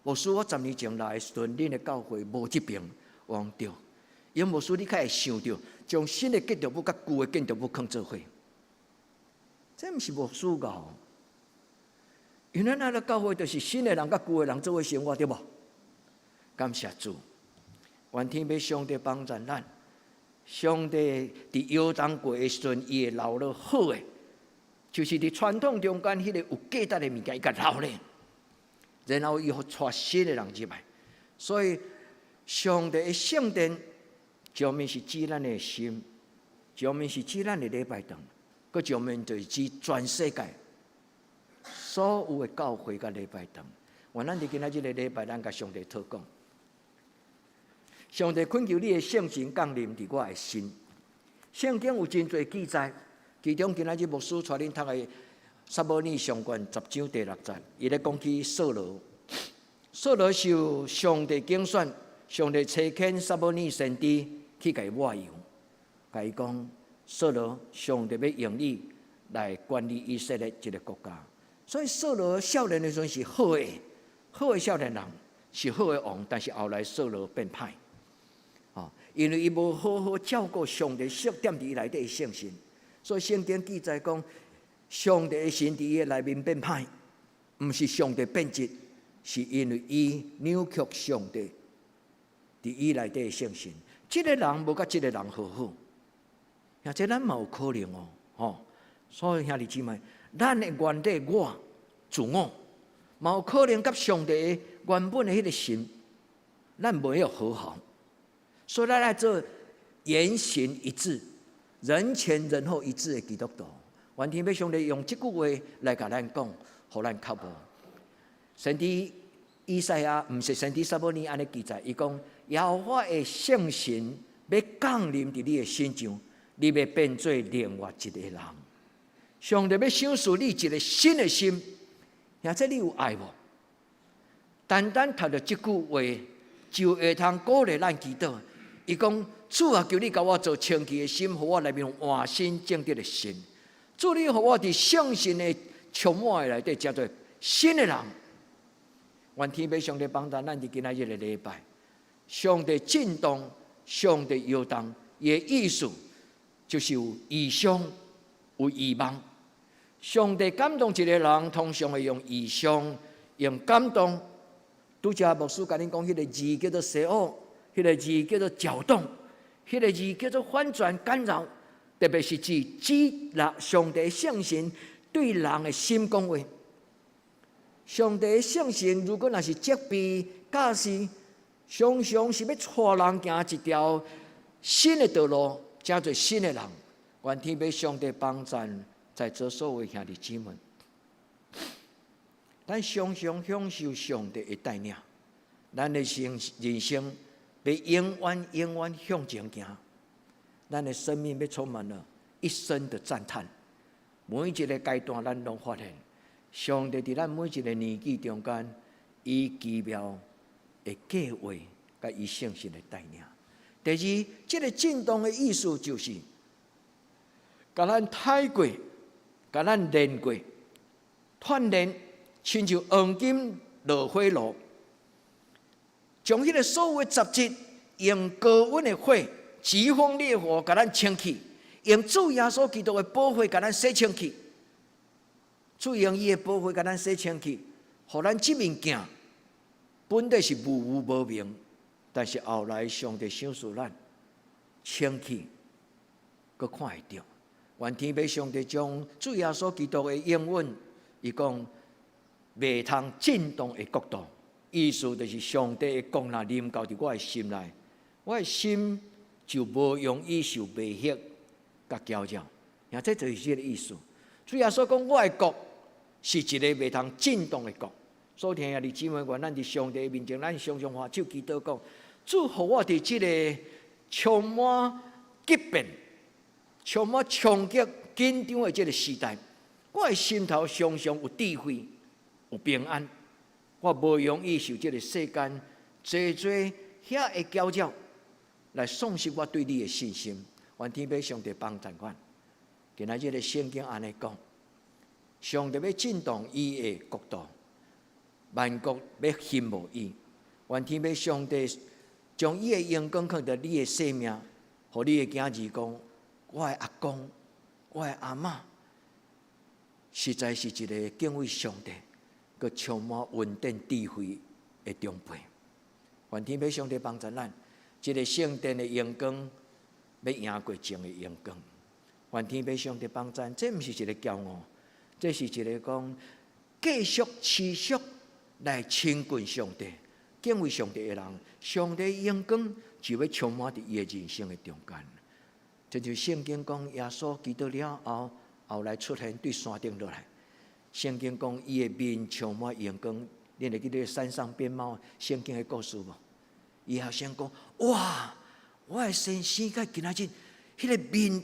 牧師，我十年前來的時陣，恁的教會無這爿，我講對。因牧師，你較會想著，將新的建築物佮舊的建築物囥做伙，這毋是牧師𠢕。因為咱的教會就是新的人佮舊的人做伙生活，對無？感謝主，願天父上帝幫助咱。上帝佇約旦過的時陣，伊會留落好的，就是佇傳統中間彼個有價值的物件，伊共留咧，然後伊予帶新的人入來。所以，上帝的聖殿，一方面是指咱的心，一方面是指咱的禮拜堂，閣一方面就是指全世界所有的教會佮禮拜堂。願咱佇今仔這個禮拜，咱共上帝禱告。上帝懇求你的聖神降臨佇我的心。聖經有真濟記載，其中今仔日牧師帶恁讀的撒母耳上卷十章第六節，伊咧講起掃羅。掃羅受上帝揀選，上帝差遣撒母耳先知去共伊抹油，共伊講：掃羅，上帝欲用你來管理以色列這個國家。所以掃羅少年的時陣是好的，好的少年人是好的王，但是後來掃羅變歹。因為伊無好好照顧上帝設點佇伊內底的聖神，所以聖經記載講，上帝的神佇伊的內面變歹，毋是上帝變質，是因為伊扭曲上帝佇伊內底的聖神。這個人無佮這個人和好，兄這咱嘛有可能哦，吼。所以兄弟姊妹，咱的原底我自我，嘛有可能佮上帝原本的彼個神，咱袂有和好。所以咱來做言行一致、人前人後一致的基督徒。願天父上帝用這句話來共咱講，予咱較無。先知以賽亞毋是先知撒母耳按呢記載，伊講耶和華的聖神欲降臨佇你的身上，你欲變做另外一個人。上帝欲賞賜你一個新的心，兄這你有愛無？單單讀著這句話，就會通鼓勵咱祈禱。伊講：主啊，求你共我造清氣的心，予我內面換新正直的心。主，你予我佇聖神的充滿的內底，成做新的人。願天父上帝幫助咱佇今仔日的禮拜，上帝震動，上帝搖動，伊的意思就是有異象，有異夢。上帝感動一個人，通常會用異象，用感動。拄才牧師共恁講，彼個字叫做西奧。彼個字叫做攪動，彼個字叫做反轉干擾，特別是指指人上帝聖神對人的心講話。上帝聖神如果若是責備教示，常常是欲帶人行一條新的道路，成做新的人。願天父上帝幫贊在座所有兄弟姊妹，咱常常享受上帝的帶領，咱的生人生欲永遠永遠向前行，咱的生命欲充滿了一生的讚嘆。每一個階段，咱攏發現，上帝佇咱每一個年紀中間，伊奇妙的計劃，佮伊聖神的帶領。第二，這個震動的意思就是，共咱刣過，共咱煉過，鍛鍊，親像黃金落火爐。將彼個所有的雜質用高溫的火、疾風烈火，共咱清去；用主耶穌基督的寶血，共咱洗清去。主用伊的寶血，共咱洗清去，予咱這面鏡本來是無污無明，但是後來上帝賞賜咱清氣，閣看會著。願天父上帝將主耶穌基督的應允，伊講袂通震動的國度，意思就是上帝的國若臨到佇我的心內，我的心就無容易受迷惑佮攪擾。啊，這就是這个意思。主耶穌講，我的國是一个袂通震動的國。所以，兄弟姊妹，願咱佇上帝面前，咱常常揮手祈禱講：主，予我佇這个充滿激變、充滿衝擊、緊張的這个時代，我的心頭常常有智慧、有平安。我無容易受這个世間濟濟遐的攪擾，來喪失我對你的信心。願天父上帝幫助阮。今仔日的聖經按呢講，上帝欲震動伊的國度，萬國欲羨慕伊。願天父上帝將伊的榮光放佇你的生命，予你的囝兒講：我的阿公，我的阿嬤，實在是一个敬畏上帝、閣充滿恩典智慧的長輩。願天父上帝幫助咱，這个聖殿的榮光欲贏過前的榮光。願天父上帝幫助，這毋是一个驕傲，這是一个講繼續持續來親近上帝、敬畏上帝的人，上帝榮光就欲充滿佇伊的人生的中間。這就聖經講耶穌基督了後，後來出現對山頂落來。聖經講伊的面充滿榮光，你會記得山上變貌聖經的故事無？伊學生講：哇，我的先生佮今仔日彼个面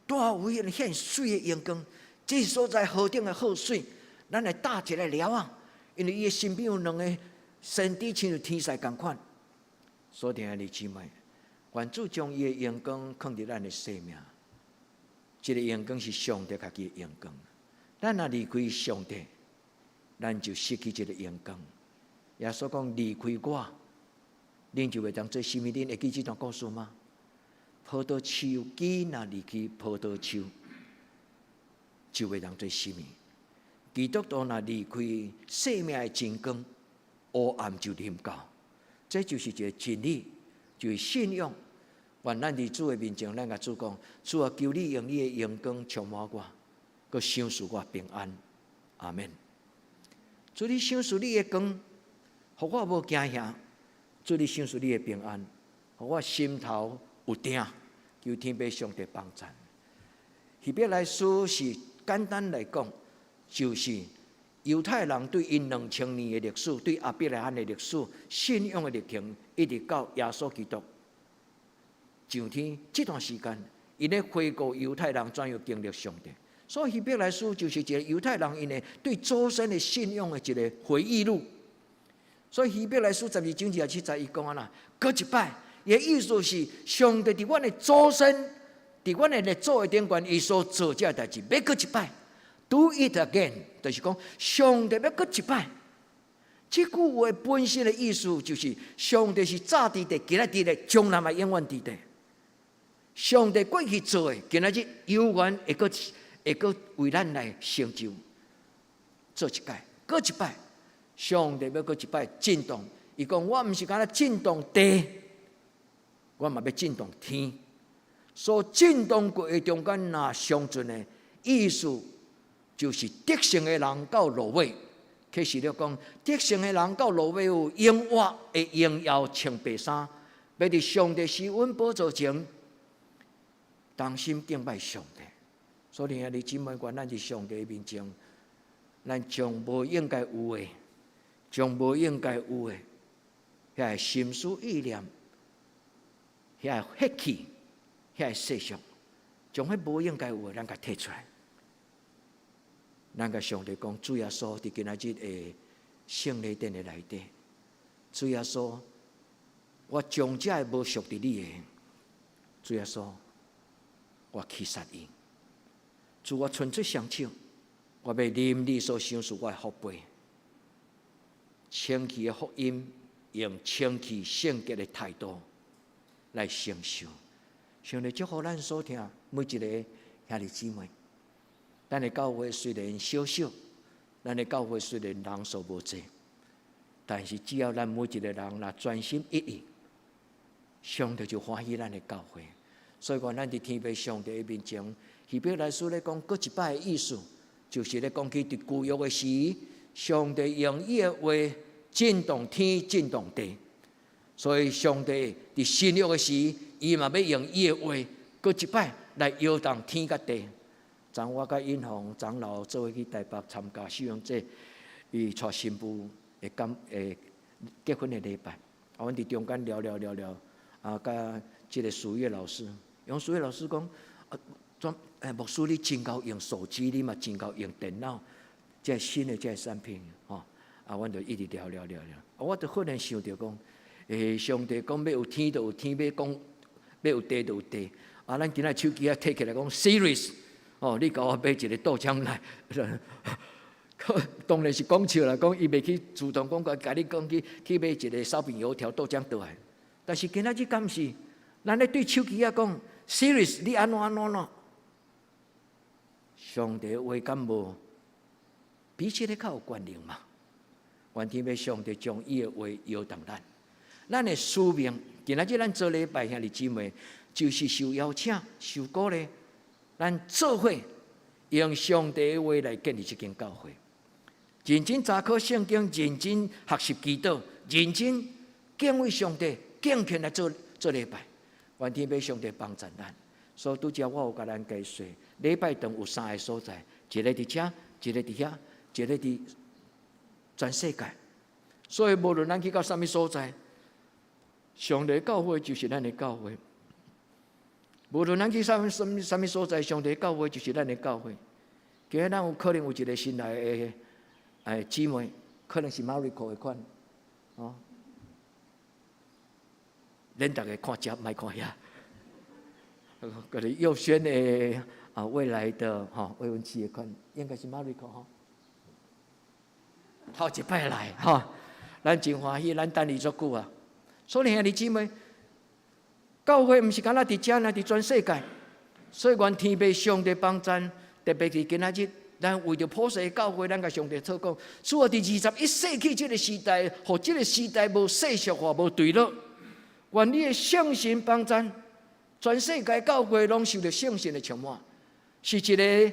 帶有彼个顯媠的榮光，這所在何等的好媠，咱來搭一个寮仔，因為伊的身邊有兩个先知，親像天使仝款。所以兄弟姊妹，願主將伊的榮光放佇咱的生命，這个榮光是上帝家己的榮光。咱若離開上帝，咱就失去這个榮光。耶穌講離開我，恁就袂當做啥物？恁會記這段故事嗎？葡萄樹枝若離開葡萄樹，就袂當做啥物。基督徒若離開生命的真光，黑暗就臨到。這就是一个真理，就是信仰。願咱佇主的面前，咱共主講：主啊，求你用你的榮光充滿我，閣賞賜我平安。阿門。主你賞賜你的光，予我無驚嚇。主你賞賜你的平安，予我心頭有定。求天父上帝幫贊。希伯來書是簡單來講，就是猶太人對𪜶2000年的歷史，對亞伯拉罕的歷史、信仰的歷程，一直到耶穌基督上天這段時間，𪜶咧回顧猶太人怎樣經歷上帝。所以希伯來書就是一个猶太人𪜶的對祖先的信仰的一个回憶錄。所以希伯來書12章27節，伊講按怎，閣一擺，伊的意思是上帝佇阮的祖先，佇阮的列祖的頂懸，伊所做這个代誌，欲閣一擺，Do it again，就是講上帝欲閣一擺。這句話本身的意思就是，上帝是早佇地，今仔佇咧，將來嘛永遠佇地。上帝過去做的，今仔日猶原會閣為咱來成就，做一擺，閣一擺。上帝欲閣一擺震動，伊講我毋是干焦震動地，我嘛欲震動天。所震動過的中間，若相傳的意思，就是得勝的人到落尾，啟示錄講得勝的人到落尾有永活的榮耀穿白衫，欲佇上帝施恩寶座前，同心敬拜上帝。所以兄弟姊妹，願咱佇上帝面前，咱將無應該有的，將無應該有的，遐个心思意念，遐个血氣，遐个世俗，將彼無應該有的，咱共提出來。咱共上帝講，主耶穌佇今仔日的聖禮殿的內底，主耶穌，我將這个無屬佇你的，主耶穌，我棄殺伊。主，我伸出雙手，我欲啉你所賞賜我的福杯，清氣的福音，用清氣聖潔的態度來承受。上帝祝福咱所聽每一个兄弟姊妹。咱的教會雖然小小，咱的教會雖然人數無濟，但是只要咱每一个人若專心一意，上帝就歡喜咱的教會。所以講，咱佇天父上帝面前，希伯來書咧講，閣一擺的意思，就是咧講起佇舊約的時，上帝用伊的話震動天、震動地。所以上帝佇新約的時，伊嘛欲用伊的話，閣一擺來搖動天佮地。昨我佮尹宏長老做伙去台北參加使用者，伊帶新婦的感的結婚的禮拜。啊，阮佇中間聊聊聊聊，啊，佮這个書月老師，用書月老師講，啊，轉牧師你真𠢕用手機，你嘛真𠢕用電腦，這新的這產品，吼，啊，阮就一直聊聊聊聊，啊，我就忽然想著講，上帝講欲有天就有天，欲講欲有地就有地，啊，咱今仔手機仔提起來講 Siri，哦，你共我買一个豆漿奶，當然是講笑啦，講伊袂去主動講，共你講去買一个燒餅油條豆漿倒來。但是今仔日敢是，咱咧對手機仔講，Siri，你按怎按怎按怎？上帝話敢無比這个較有權能嘛？願天父上帝將伊的話搖動咱，咱的使命，今仔日咱做禮拜兄弟姊妹，就是受邀請、受鼓勵，咱做伙用上帝的話來建立這間教會，認真查考聖經，認真學習祈禱，認真敬畏上帝，敬虔來做做禮拜。願天父上帝幫助咱。所以拄才我有共咱解說，禮拜堂有三个所在，一个佇遮，一个佇遐，一个佇全世界。所以無論咱去到啥物所在，上帝教會就是咱的教會。無論咱去啥物啥物啥物所在，上帝教會就是咱的教會。今日咱有可能有一个新來的姊妹，可能是 Mariko 的款，哦。恁逐家看遮，莫看遐。嗰個右萱的啊，未來的吼未婚妻的款，應該是 Mariko 吼。頭一擺來吼，咱真歡喜，咱等伊足久啊。所以兄弟姊妹，教會毋是干焦佇遮，爾佇全世界。所以願天父上帝幫贊，特別是今仔日，咱為著普世教會，咱共上帝禱告。主啊，佇21世紀這个時代，予這个時代無世俗化、無墜落。願你的聖神幫贊，全世界教會攏受著聖神的充滿，是一个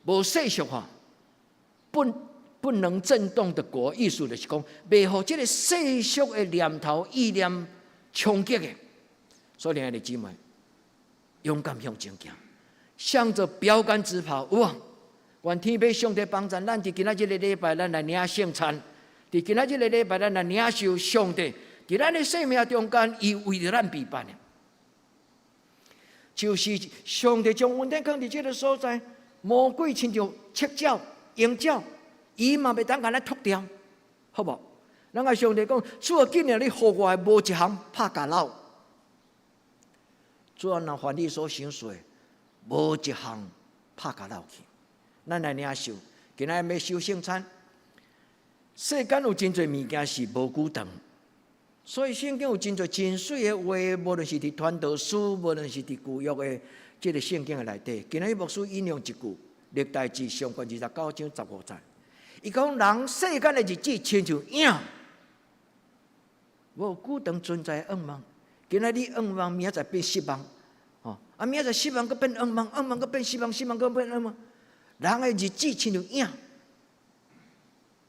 無世俗化、不能震動的國。意思就是講，袂予這个世俗的念頭、意念衝擊的。所以，兄弟姊妹，勇敢向前行，向著標竿直跑。有無？願天父上帝幫助咱，佇今仔這个禮拜，咱來領聖餐；佇今仔這个禮拜，咱來領受上帝。佇咱的生命中間，伊為著咱備辦的，就是上帝將恩典囥佇這个所在，魔鬼親像赤鳥、鷹鳥，伊嘛袂當共咱脫掉，好無？咱共上帝講，主啊，今年你予我的無一項拍共落。主啊，若凡你所想說，無一項拍共落去。咱來領受，今仔日欲受聖餐。世間有真濟物件是無久長。所以聖經有真濟真媠的話，無論是佇傳道書，無論是佇舊約的這个聖經的內底。今日牧師引用一句，歷代志上卷29章15節，伊講人世間的日子親像影，無久長存在的願望。今仔你願望明仔載變失望，吼啊明仔載失望閣變願望，願望閣變失望，失望閣變願望。人的日子親像影，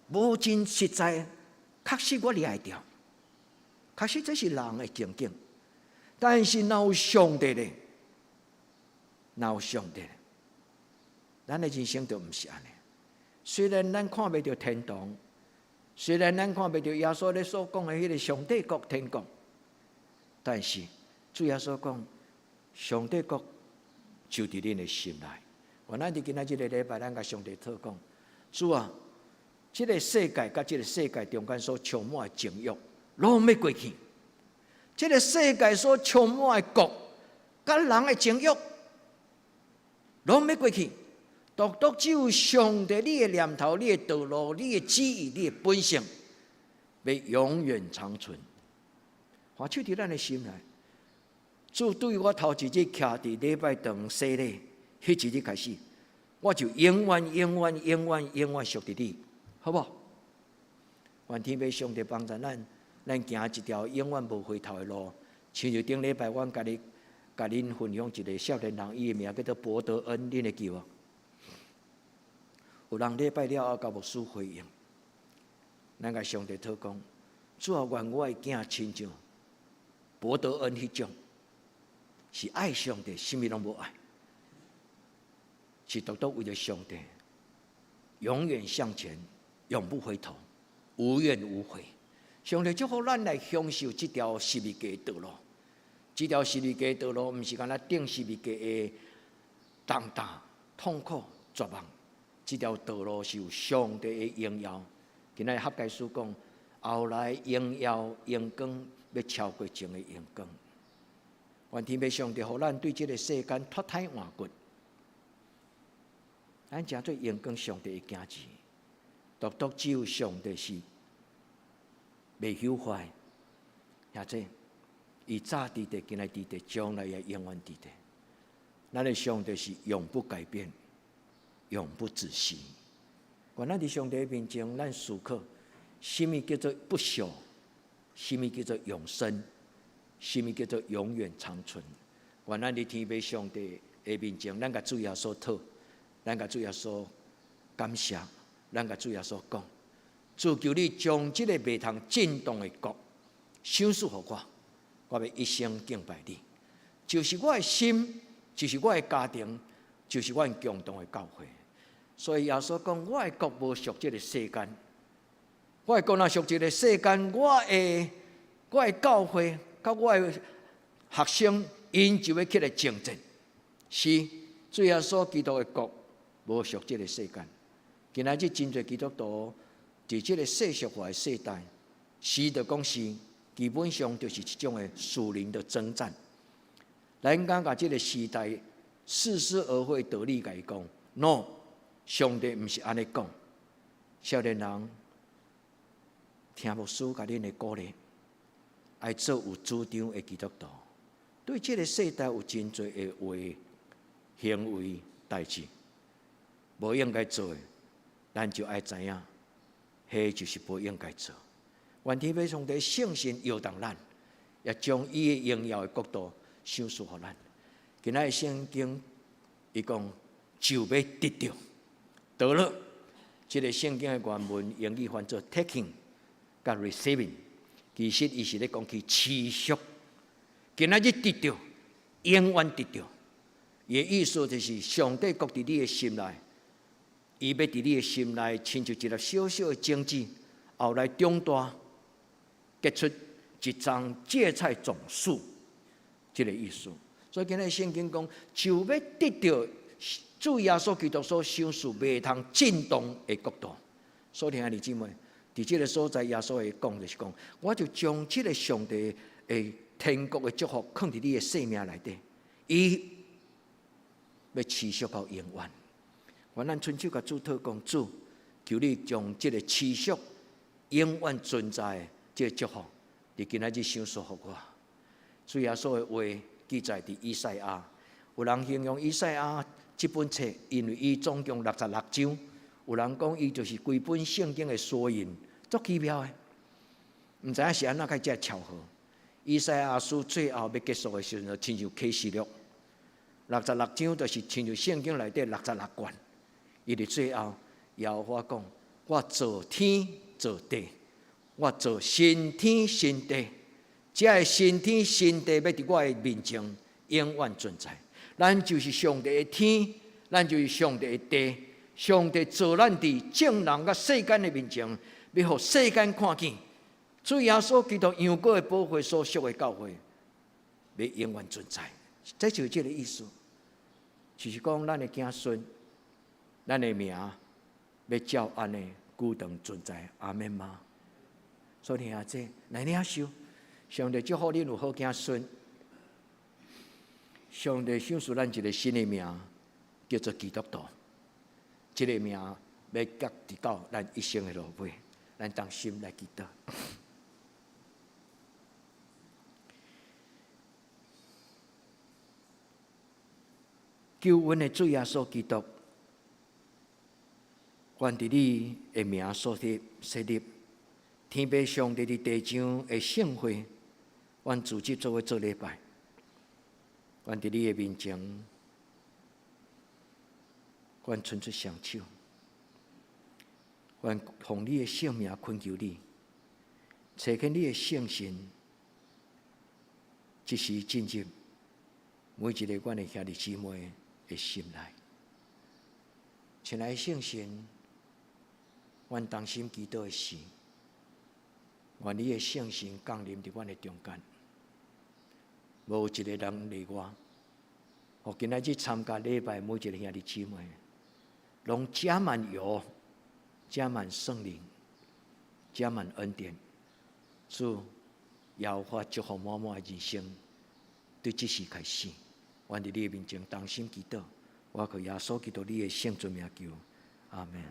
無真實在，確實我掠會著。確實這是人的情景，但是若有上帝咧，若有上帝，咱的人生就毋是按呢。雖然咱看袂著天堂，雖然咱看袂著耶穌咧所講的彼个上帝國天國，但是主耶穌講，上帝國就佇恁的心內。願咱佇今仔這个禮拜，咱共上帝禱告，主啊，這个世界佮這个世界中間所充滿的情慾，攏欲過去。這个世界所充滿的國，佮人的情慾，攏欲過去。獨獨只有上帝你的念頭、你的道路、你的旨意、你的本性，欲永遠長存。看手佇咱的心內，主對我頭一日徛佇禮拜堂洗禮，彼一日開始，我就永遠、永遠、永遠、永遠屬佇你，好無？願天父上帝幫助咱，咱行一條永遠無回頭的路。親像頂禮拜，阮共你共恁分享一个少年人，伊的名叫做博德恩，恁會記無？有人禮拜了後共牧師回應，咱共上帝禱告，主啊，願我的囝親像博德恩彼種，是愛上帝，啥物攏無愛，是獨獨為著上帝，永遠向前，永不回頭，無怨無悔。上帝祝福咱來享受這條十字架道路。這條十字架道路，毋是干焦釘十字架的重擔、痛苦、絕望。這條道路是有上帝的榮耀。今仔日哈該書講，後來榮耀榮光欲超過前的榮光。願天父上帝予咱對這个世間脫胎換骨，咱成做榮光上帝的囝兒。獨獨只有上帝是袂朽壞，兄弟，伊早佇佇，今仔佇佇，將來也永遠佇佇。咱的上帝是永不改變、永不止息。願咱佇上帝面前，咱思考，啥物叫做不朽？啥物叫做永生？啥物叫做永遠長存？願咱佇天父上帝的面前，咱共主耶穌討，咱共主耶穌感謝，咱共主耶穌講：主求你將這個袂通震動的國賞賜予我，我欲一生敬拜你。就是我的心，就是我的家庭，就是阮共同的教會。所以耶穌講：我的國無屬這个世間，我的國若屬這个世間，我的教會佮我的學生，𪜶就欲起來爭戰。是，主耶穌基督的國無屬這个世間。今仔日真濟基督徒佇這个世俗化的世代，是就講是基本上就是一種的屬靈的爭戰。咱感覺這个時代似是而非道理共伊講，No，上帝毋是按呢講。少年人聽牧師共恁的鼓勵，愛做有主張的基督徒。對這个世代有真濟的話、行為、代誌，無應該做的，咱就愛知影，彼就是無應該做。願天父上帝聖神搖動咱，也將伊的榮耀的國度賞賜予咱。今仔日聖經伊講就欲得著，得了。這个聖經的原文英語翻做 taking 佮 receiving，其實伊是咧講去持續。今仔日得著，永遠得著。伊的意思就是上帝國佇你的心內，伊欲佇你的心內，親像一粒小小的種子，後來長大，結出一叢芥菜種樹，這个意思。所以今仔日聖經講，就欲得著主耶穌基督所賞賜袂通震動的國度。所以兄弟姊妹，佇這个所在，耶穌會講就是講，我就將這个上帝的天國的祝福囥佇你的生命內底，伊欲持續到永遠。願咱伸手共主禱告，主，求你將這个持續永遠存在的這个祝福，佇今仔日賞賜予我。主耶穌的話記載佇以賽亞，有人形容以賽亞這本冊，因為伊總共66章，有人講伊就是規本聖經的縮影，足奇妙的。毋知影是按怎會遮巧合。以賽亞書最後欲結束的時陣，親像啟示錄，六十六章就是親像聖經內底六十六卷。伊佇最後，耶和華講：我造天造地，我造新天新地。這个新天新地欲佇我的面前永遠存在。咱就是上帝的天，咱就是上帝的地。上帝造咱佇眾人佮世間的面前，欲予世間看見。主耶穌基督羊羔的寶血所贖的教會，欲永遠存在。這就是這个意思，就是講咱的子孫，咱的名，欲照按呢久長存在。阿們嗎？所以兄弟來領受，上帝祝福恁有好子孫。上帝賞賜咱一个新的名，叫做基督徒。這个名欲佮直到咱一生的落尾，咱同心來祈禱。救阮的主耶穌基督，願佇你的名所立設立，天父上帝佇地上的聖會，阮組織做伙做禮拜，阮佇你的面前，阮伸出雙手，阮奉你的聖名懇求你，差遣你的聖神，這時進入每一個阮的兄弟姊妹的心內。親愛的聖神，阮同心祈禱的時，願你的聖神降臨佇阮的中間，無一个人例外。予今仔日參加禮拜每一个兄弟姊妹，攏加滿油，加滿聖靈，加滿恩典，主耶和華祝福滿滿的人生。對這時開始，阮佇你的面前同心祈禱，我靠耶穌基督你的聖尊名求，阿門。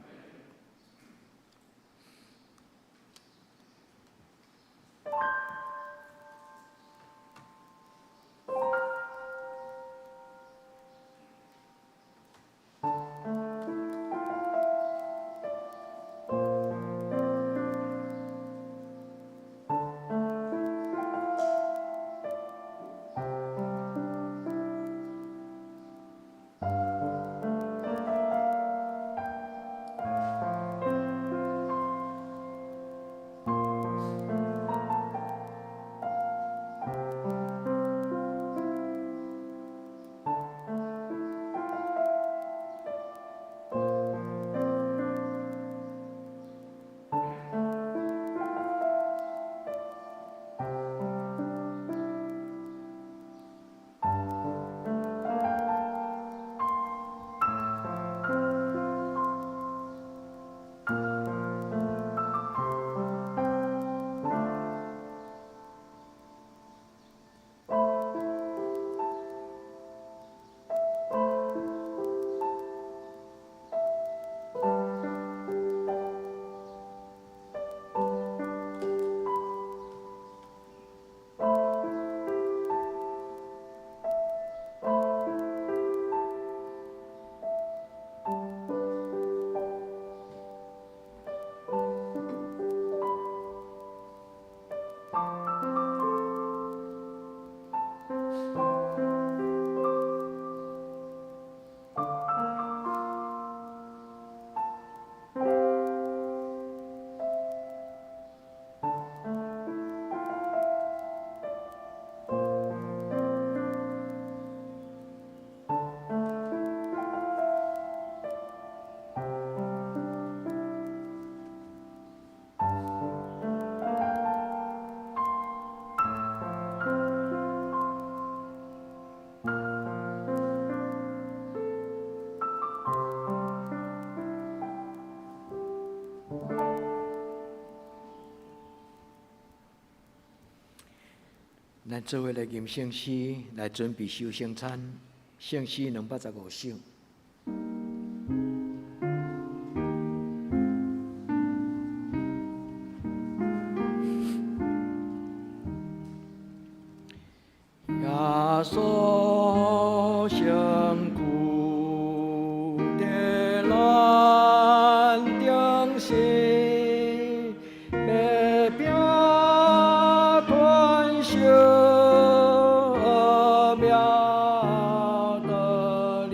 咱做伙來吟聖詩，來準備守聖餐。聖詩215首。耶穌身軀在咱中心，欲拼傳授奧妙道理。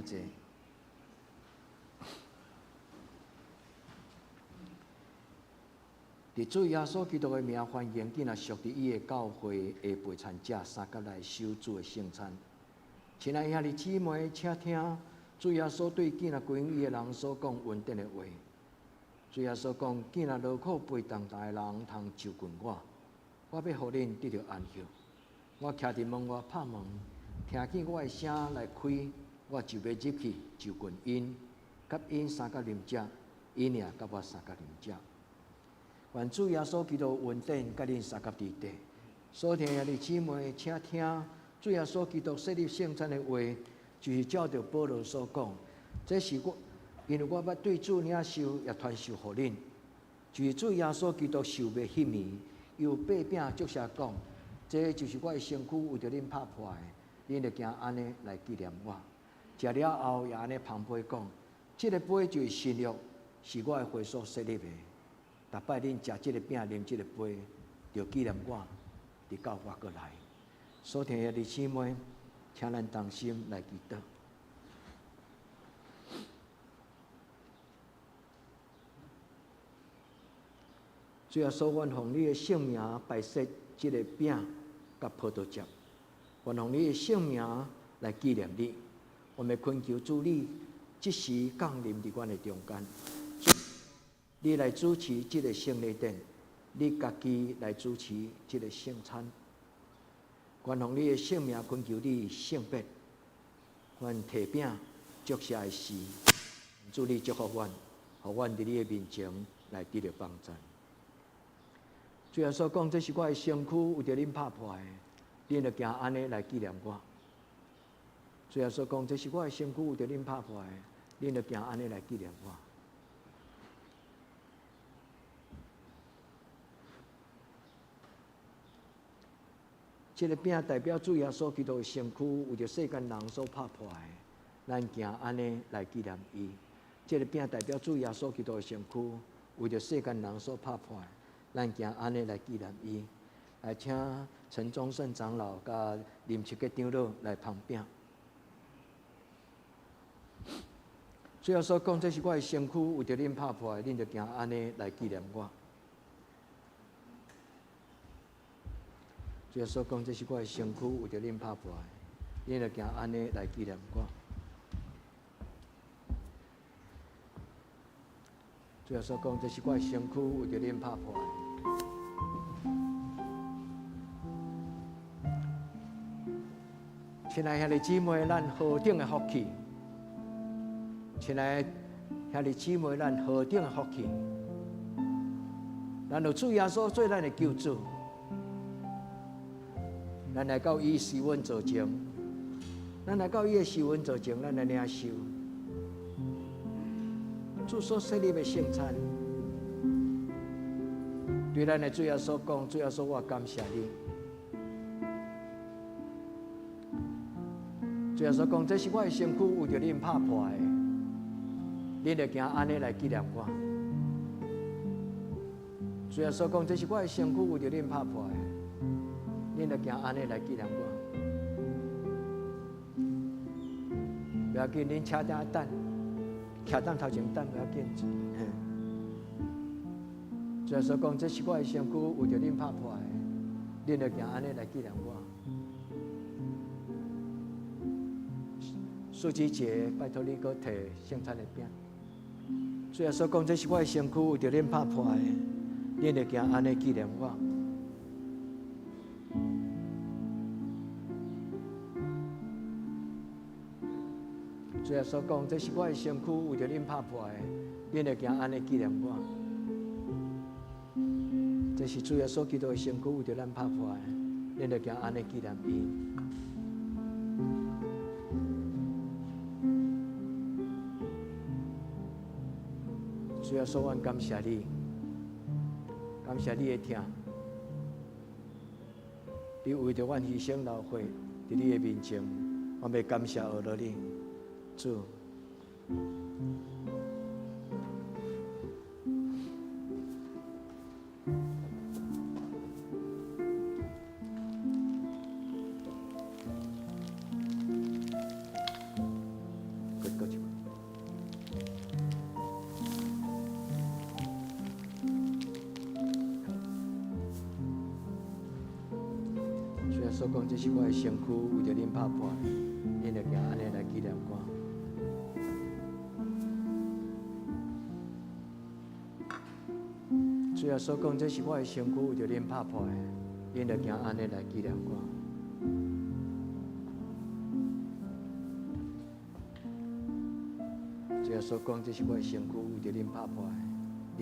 請坐。佇主耶穌基督的名，歡迎囝仔屬佇伊的教會的陪餐者相佮來守主的聖餐。親愛兄弟姊妹，請聽主耶穌對囝仔歸向伊的人所講恩典的話。主耶穌講：囝仔勞苦背重擔的人，通就近我，我欲予恁得著安歇。我徛佇門外拍門，聽見我的聲來開，我就欲入去就近𪜶，佮𪜶相佮啉食，𪜶也佮我相佮啉食。願主耶穌基督恩典佮恁相佮佇底。所聽兄弟姊妹，請聽主耶穌基督設立聖餐的話，就是照著保羅所講，這是我因為我捌對主領受，也傳授予恁，就是主耶穌基督受賣彼暝，用擘餅祝謝講，這就是我的身軀，為著恁拍破的，恁著行按呢來紀念我。食了後，也按呢捧杯講，這个杯就是新約，是我的血所設立的。逐擺恁食這个餅，啉這个杯，就紀念我，直到我閣來。所聽的弟姊妹，請咱同心來祈禱。主耶穌，願奉你的聖名擺設這个餅佮葡萄汁，願奉你的聖名來紀念你。我們懇求主你這時降臨佇阮的中間。你來主持這個聖禮典，你家己來主持這個聖餐。願奉你的聖名懇求你聖別，阮提餅祝謝的時，主你祝福阮，予阮佇你的面前來得著幫贊。主耶穌講，這是我的身軀，為著恁拍破的，恁著行按呢來紀念我。主耶穌講，這是我的身軀，為著恁拍破的，恁著行按呢來紀念我。這个餅代表主耶穌基督的身軀，為著世間人所拍破的，咱行按呢來紀念伊。這个餅代表主耶穌基督的身軀，為著世間人所拍破的，咱行按呢來紀念伊。來請陳忠勝長老佮林七杰長老來捧餅。主耶穌講，這是我的身軀，為著恁拍破的，恁著行按呢來紀念我。主耶穌講，這是我的身軀，為著恁拍破的，恁著行按呢來紀念我。主耶穌講，這是我的身軀，為著恁拍破的。親愛兄弟姊妹，咱何等的福氣！親愛兄弟姊妹，咱何等的福氣！咱有主耶穌做咱的救主，咱來到伊施恩座前，咱來到伊的施恩座前，咱來領受主所設立的聖餐。對咱的主耶穌講，主耶穌，我感謝你。主耶穌講，這是我的身軀，為著恁拍破的，恁著行按呢來紀念我。主耶穌講，這是我的身軀，為著恁拍破的，恁著行按呢來紀念我。不要緊，恁車頂等，徛凳頭前等，不要緊。主耶穌講，這是我的身軀，為著恁拍破的，恁著行按呢來紀念我。蘇姊姐，拜託你閣提聖餐的餅。主耶穌講，這是我的身軀，為著恁拍破的，恁著行按呢紀念我。主耶穌講，這是我的身軀，為著恁拍破的，恁著行按呢紀念我。這是主耶穌基督的身軀，為著咱拍破的，恁著行按呢紀念伊。主耶穌，阮感謝你，感謝你的疼，你為著阮犧牲流血，佇你的面前，阮欲感謝阿羅你，主。穌講，這是我的身軀，為著恁拍破的，恁著行按呢來紀念我。主耶穌講，這是我的身軀，為著恁拍破的，恁著行按呢來紀念我。主耶穌講，這是我的身軀，為著恁拍破的，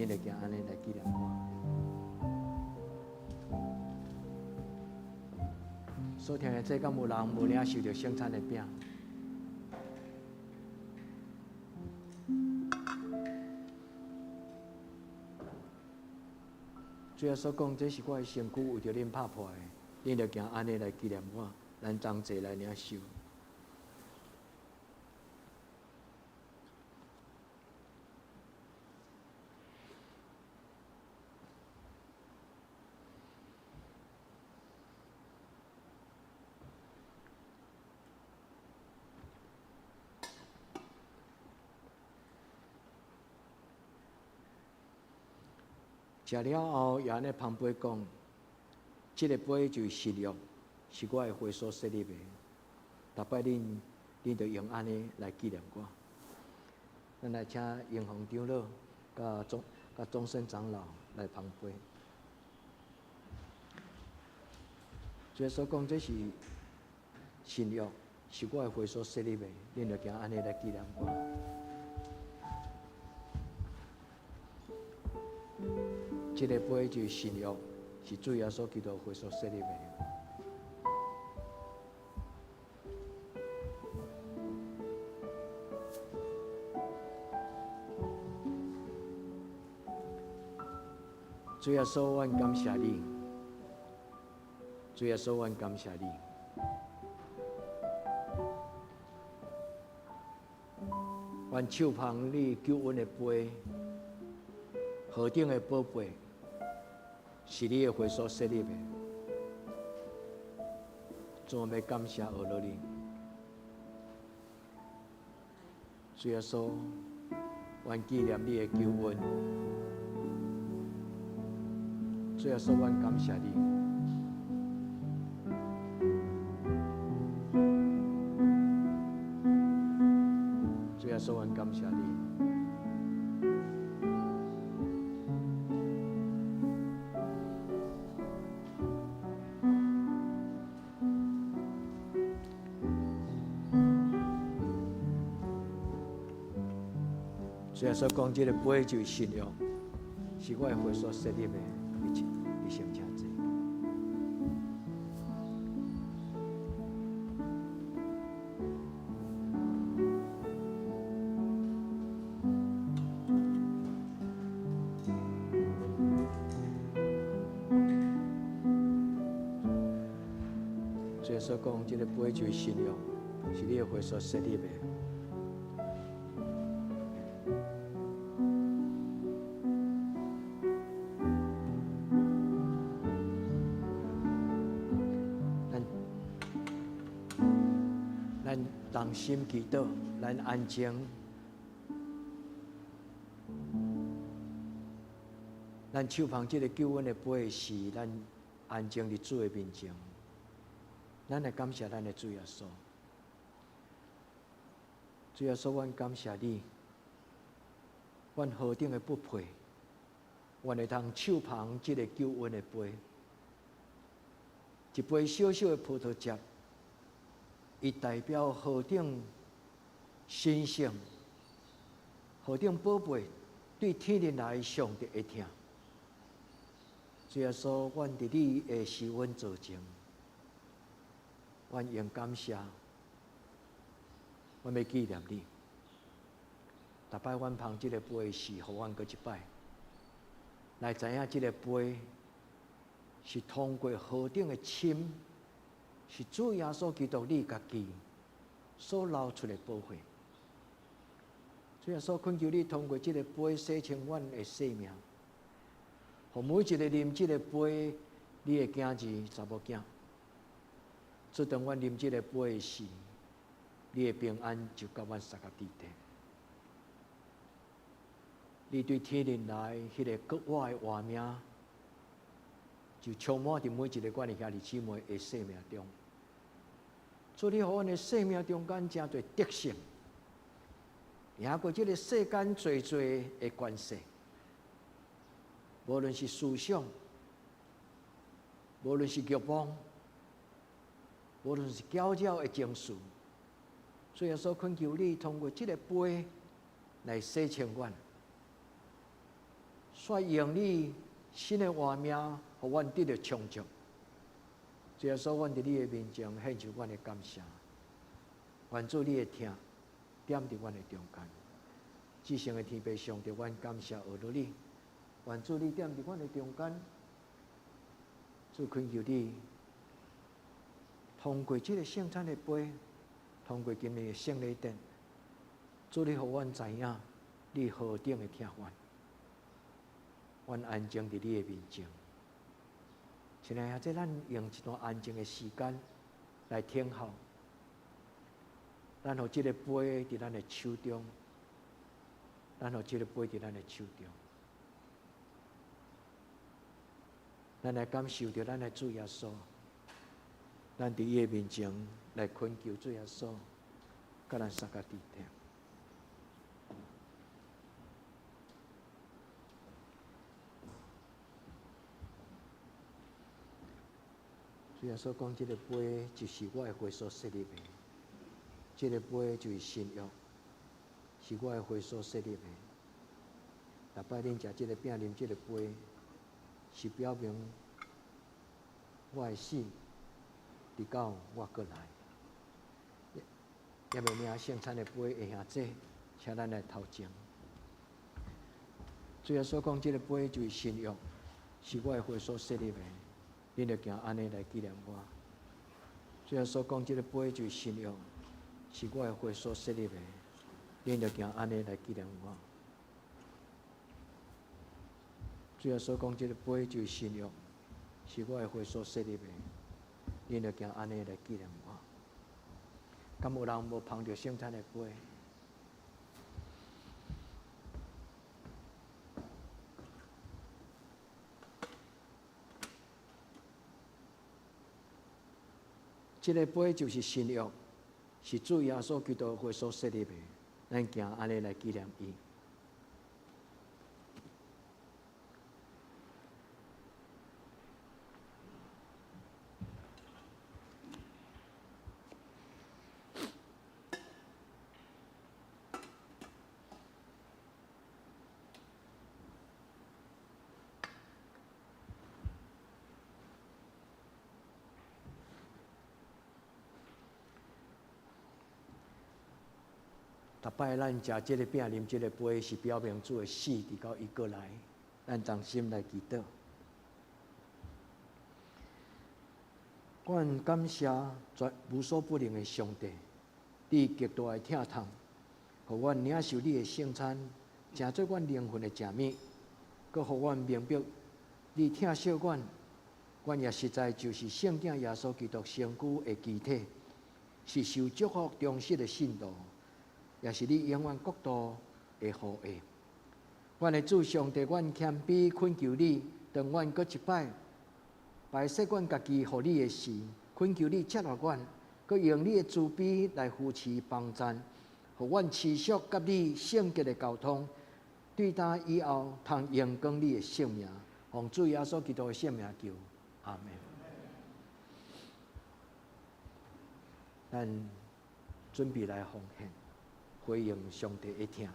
恁著行按呢來紀念我。所聽的這敢有人無領受著聖餐的餅？主耶穌講，這是我的身軀，為著恁拍破的，恁著行按呢來紀念我。咱同齊來領受。食了後，也按呢捧杯講：這个杯就是新約，是我的血所設立的。逐擺恁，恁著用按呢來紀念我。咱來請英雄長老、佮終、佮終身長老來捧杯。主耶穌講，這是新約，是我的血所設立的，恁著行按呢來紀念我。這个杯就是新約，是主耶穌基督血所設立的。主耶穌，阮感謝你。主耶穌，阮感謝你。阮手捧你救恩的杯，何等的寶貝，是你的血所設立的。主，我欲感謝阿羅你。主耶穌，阮紀念你的救恩。主耶穌，阮感謝你。主耶穌，阮感謝你。主耶穌講，這个杯就是新約，是我的血所設立的。你先請坐。主耶穌講，這个杯就是新約，是你的血所設立的。咱同心祈禱，咱安靜，咱手捧這个救恩的杯時，咱安靜佇主的面前，咱來感謝咱的主耶穌。主耶穌，阮感謝你，阮何等的不配，阮會通手捧這个救恩的杯，一杯小小的葡萄汁。伊代表何等神聖，何等寶貝，對天靈來上帝的疼。主耶穌，阮佇你的施恩座前，阮用感謝，阮欲紀念你。逐擺阮捧這个杯時，予阮閣一擺，來知影這个杯是通過何等的深。是主耶穌基督你家己所流出的寶血。主耶穌懇求你通過這个杯洗清阮的性命，予每一个啉這个杯你的囝兒、查某囝。自當阮啉這个杯的時，你的平安就佮阮相佮佇底。你對天靈來彼个國外的活命，就充滿佇每一个阮的兄弟姊妹的生命中。主，你予阮的生命中間誠濟得勝，贏過這个世間濟濟的權勢，無論是思想，無論是慾望，無論是攪擾的情緒，主耶穌懇求你通過這个杯來洗清阮，煞用你新的活命，予阮得著充足。主耶穌，阮佇你的面前獻上阮的感謝，願主你的疼踮佇阮的中間。至聖的天父上帝，阮感謝阿羅你，願主你踮佇阮的中間。主懇求你，通過這个聖餐的杯，通過今日的聖禮典，主你予阮知影，你何等的疼阮，阮安靜佇你的面前。親愛的，這咱用一段安靜的時間來聽候，咱予這个杯佇咱的手中，咱予這个杯佇咱的手中，咱來感受著咱的主耶穌，咱佇伊的面前來懇求主耶穌，佮咱相佮佇聽。主耶穌講：這个杯就是我的血所設立的，這个杯就是新約，是我的血所設立的。逐擺恁食這个餅、啉這个杯，是表明我的死，直到我閣來。猶未領聖餐的杯的兄弟，請咱來頭前。主耶穌講：這个杯就是新約，是我的血所設立的。恁著行按呢來紀念我。主耶穌講：這个杯就是新約，是我的血所設立的。恁著行按呢來紀念我。主耶穌講：這个杯就是新約，是我的血所設立的。恁著行按呢來紀念我。敢有人無捧著聖餐的杯？這个杯就是新約，是主耶穌基督血所設立的。咱行按呢來紀念伊。逐擺咱食這个餅、啉這个杯，是表明主的死，直到伊閣來，咱同心來祈禱。阮感謝全無所不能的上帝，你極大的疼痛，予阮領受你的聖餐，成做阮靈魂的食物，閣予阮明白你疼惜阮，阮也實在就是聖囝耶穌基督身軀的肢體，是受祝福忠實的信徒。也是你永遠國度的後裔。阮的主上帝，阮謙卑懇求你，當阮閣一擺擺設阮家己予你的時，懇求你接納阮，閣用你的慈悲來扶持幫贊，予阮持續佮你聖潔的交通，對今以後通榮光你的聖名，奉主耶穌基督的聖名求，阿們。咱準備來奉獻。回應上帝的疼。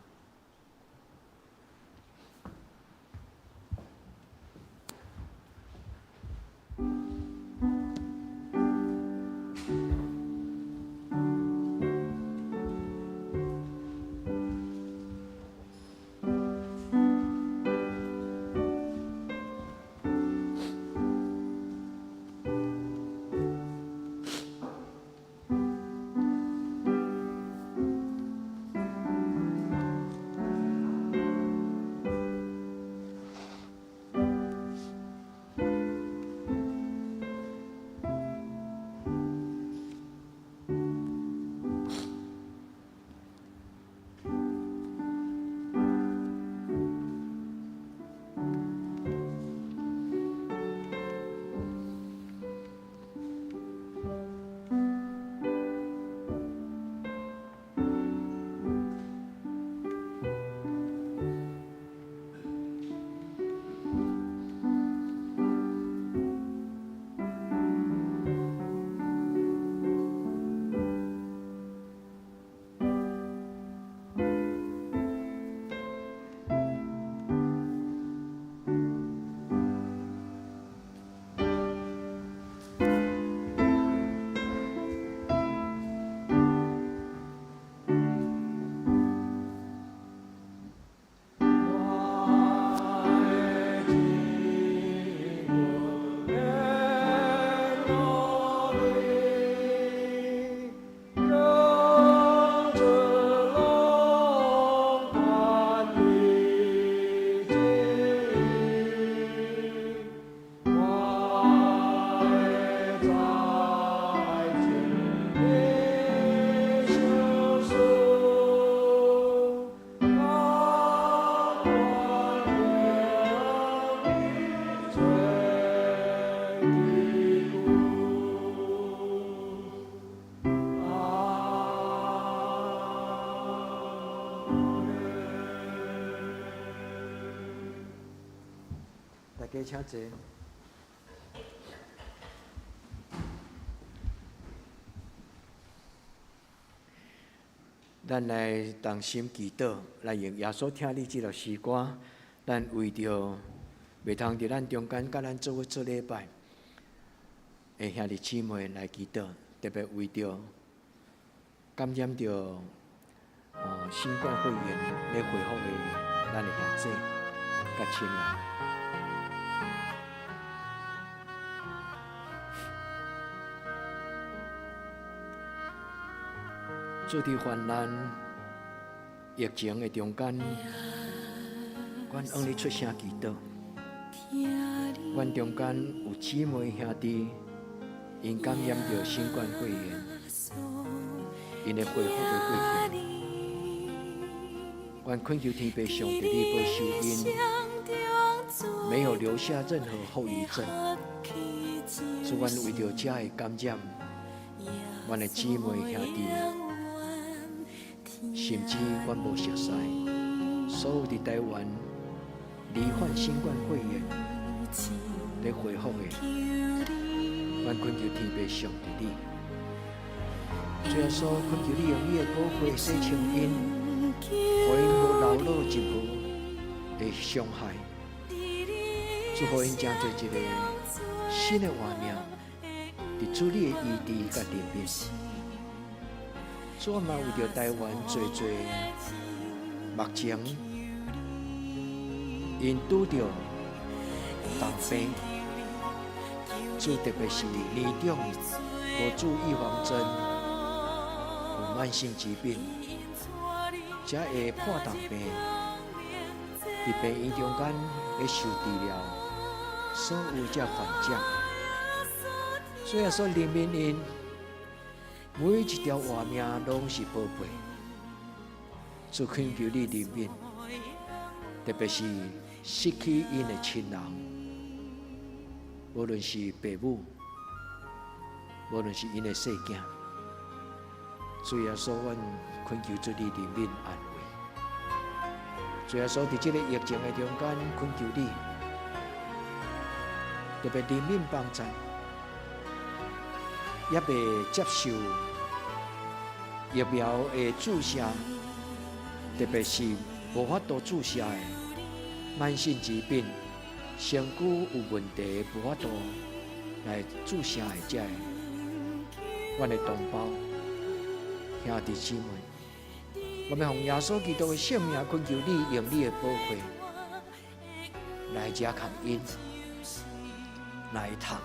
大家請坐。咱來同心祈禱，來用耶穌疼你這首詩歌，咱為著袂通佇咱中間佮咱做伙做禮拜的兄弟姊妹來祈禱，特別為著感染著新冠肺炎咧恢復的咱的兄姊佮親人。主佇患難疫情的中間，阮向你出聲祈禱。阮中間有姊妹兄弟，𪜶感染著新冠肺炎，𪜶的恢復的過程，阮懇求天父上帝你保守𪜶，沒有留下任何後遺症。主，阮為著這的感染，阮的姊妹兄弟，甚至阮無熟似，所有佇台灣罹患新冠肺炎咧恢復的，阮懇求天父上帝你，主耶穌懇求你用你的寶血洗清𪜶，予𪜶無留落任何的傷害，祝予𪜶成做一个新的活命，佇主你的醫治佮憐憫。主嘛為著台灣濟濟目前𪜶拄著重病，主特別是年長無注預防針、有慢性疾病，才會破重病，佇病院中間咧受治療，所有這患者，主耶穌憐憫𪜶。每一條活命攏是寶貝，主懇求你憐憫，特別是失去𪜶的親人，無論是爸母，無論是𪜶的細囝，主耶穌，阮懇求主你憐憫安慰。主耶穌佇這個疫情的中間，懇求你特別憐憫幫助。猶未接受疫苗的注射，特別是無法度注射的慢性疾病、身軀有問題無法度來注射的這个阮的同胞兄弟姊妹，我欲奉耶穌基督的聖名懇求你，用你的寶血來遮崁𪜶，來痛，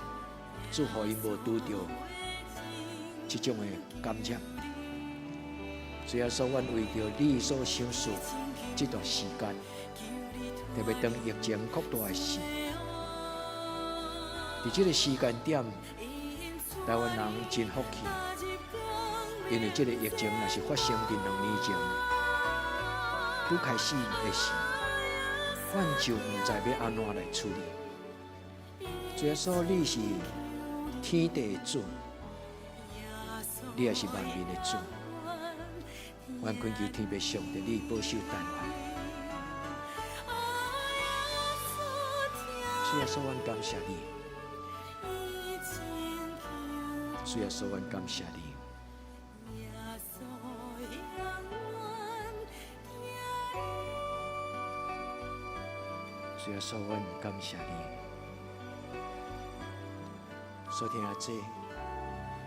祝予𪜶無拄著這種的感染。主耶穌，阮為著你所賞賜這段時間，特別當疫情擴大的時，佇這個時間點，台灣人真福氣，因為這個疫情若是發生佇2年前，拄開始的時，阮就毋知欲按怎來處理。主耶穌，你是天地的主，你也是萬民的主，阮懇求天父上帝，你保守台灣。主耶穌，阮感謝你。主耶穌，阮感謝你。主耶穌，阮感謝你。所聽阿這，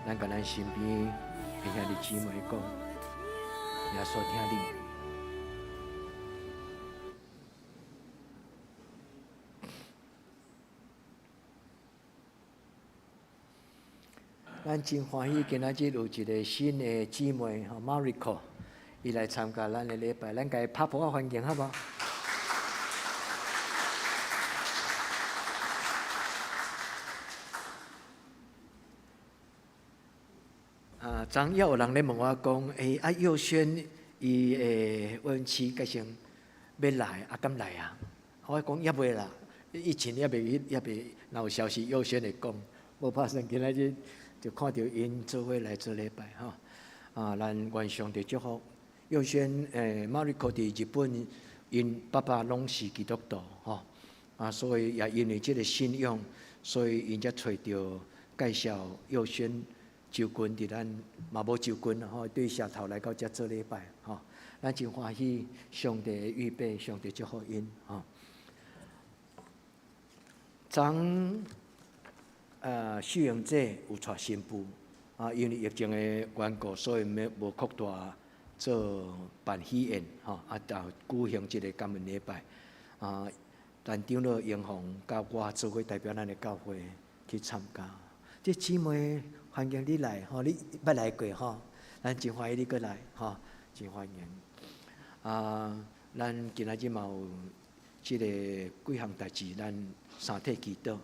咱共咱身邊的兄弟姊妹講，耶穌疼你。咱真歡喜，今仔日有一个新的姊妹吼，Mariko，伊來參加咱的禮拜，咱共伊拍噗仔歡迎好無？啊，昨昏有人咧問我講，欸，啊，佑軒伊的未婚妻改成欲來，啊，敢來啊？我講猶未啦，疫情猶未猶未，若有消息，佑軒會講。無拍算今仔日就看著𪜶做伙來做禮拜吼。啊，咱願上帝祝福。佑軒欸，Mariko 佇日本，𪜶爸爸攏是基督徒吼。啊，所以也因為這个信仰，所以𪜶才揣著介紹佑軒就近佇咱嘛無就近吼，對社頭來到遮做禮拜吼，咱真歡喜上帝預備，上帝祝福𪜶吼。昨秀英姐有娶新婦啊，因為疫情的緣故，所以沒無擴大做辦喜宴吼，啊，就舉行這个感恩禮拜啊。但長老英雄佮我做伙代表咱的教會去參加。這姊妹歡迎你來吼，你捌來過吼，咱真歡喜你閣來吼，真歡迎。啊，咱今仔日嘛有這个幾項代誌，咱三體祈禱。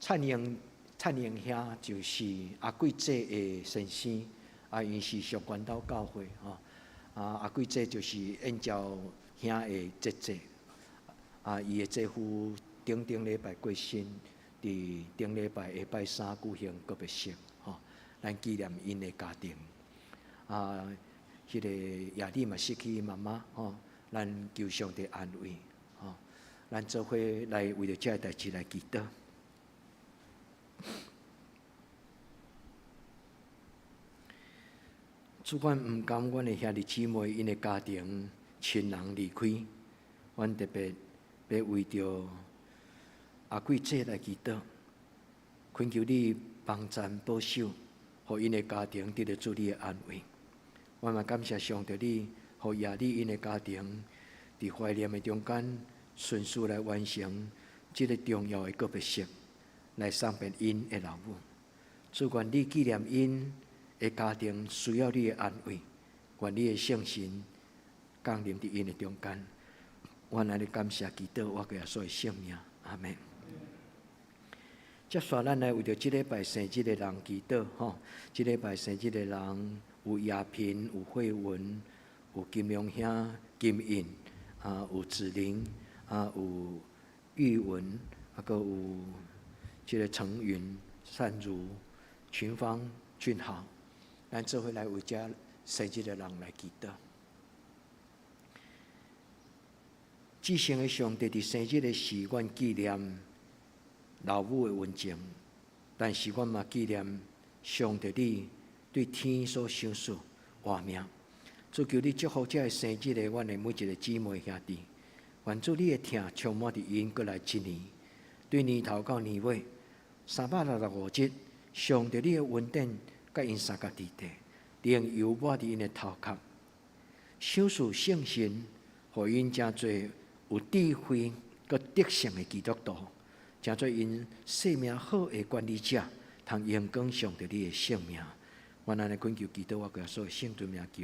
燦英燦英兄就是阿貴姐的先生，啊，𪜶是屬關島教會吼，啊，阿貴姐就是燕嬌兄的姐姐，啊，伊的姐夫頂頂禮拜過身，佇頂禮拜下拜三舉行告別式，吼，咱紀念𪜶的家庭。啊，彼个亞麗嘛失去媽媽，吼，咱求上帝安慰，吼，咱做伙來為著這个代誌來祈禱。主，阮毋甘阮的兄弟姊妹𪜶的家庭親人離開，阮特別欲為著阿貴姐來祈禱，懇求你幫贊保守，予𪜶的家庭得著主你的安慰。阮嘛感謝上帝你，予亞麗𪜶的家庭佇懷念的中間，順序來完成這个重要的告別式，來送別𪜶的老母。主，願你紀念𪜶的家庭需要你的安慰，願你的聖神降臨佇𪜶的中間。阮按呢感謝祈禱，倚靠耶穌的聖名，阿們。接續咱來為著這禮拜生日的人祈禱，吼！這禮拜生日的人有亞平、有慧文、有金榮兄、金印，啊，有子玲，啊，有玉文，啊，閣有這个程雲、善如、群芳、俊豪，咱做伙來為這生日的人來祈禱。至聖的上帝佇生日的時，阮紀念老母的恩情，但是阮嘛紀念上帝你對天所賞賜活命。主求你祝福這个生日的阮的每一个姊妹兄弟，願主你的疼充滿佇𪜶閣來一年，對年頭到年尾365日，上帝你的恩典佮𪜶相佮佇底，靈油抹佇𪜶的頭殼，賞賜聖神，予𪜶成做有智慧、閣得勝的基督徒，成做𪜶生命好的管理者，通榮光上帝你的聖名。阮按呢懇求祈禱，倚靠耶穌的聖尊名求，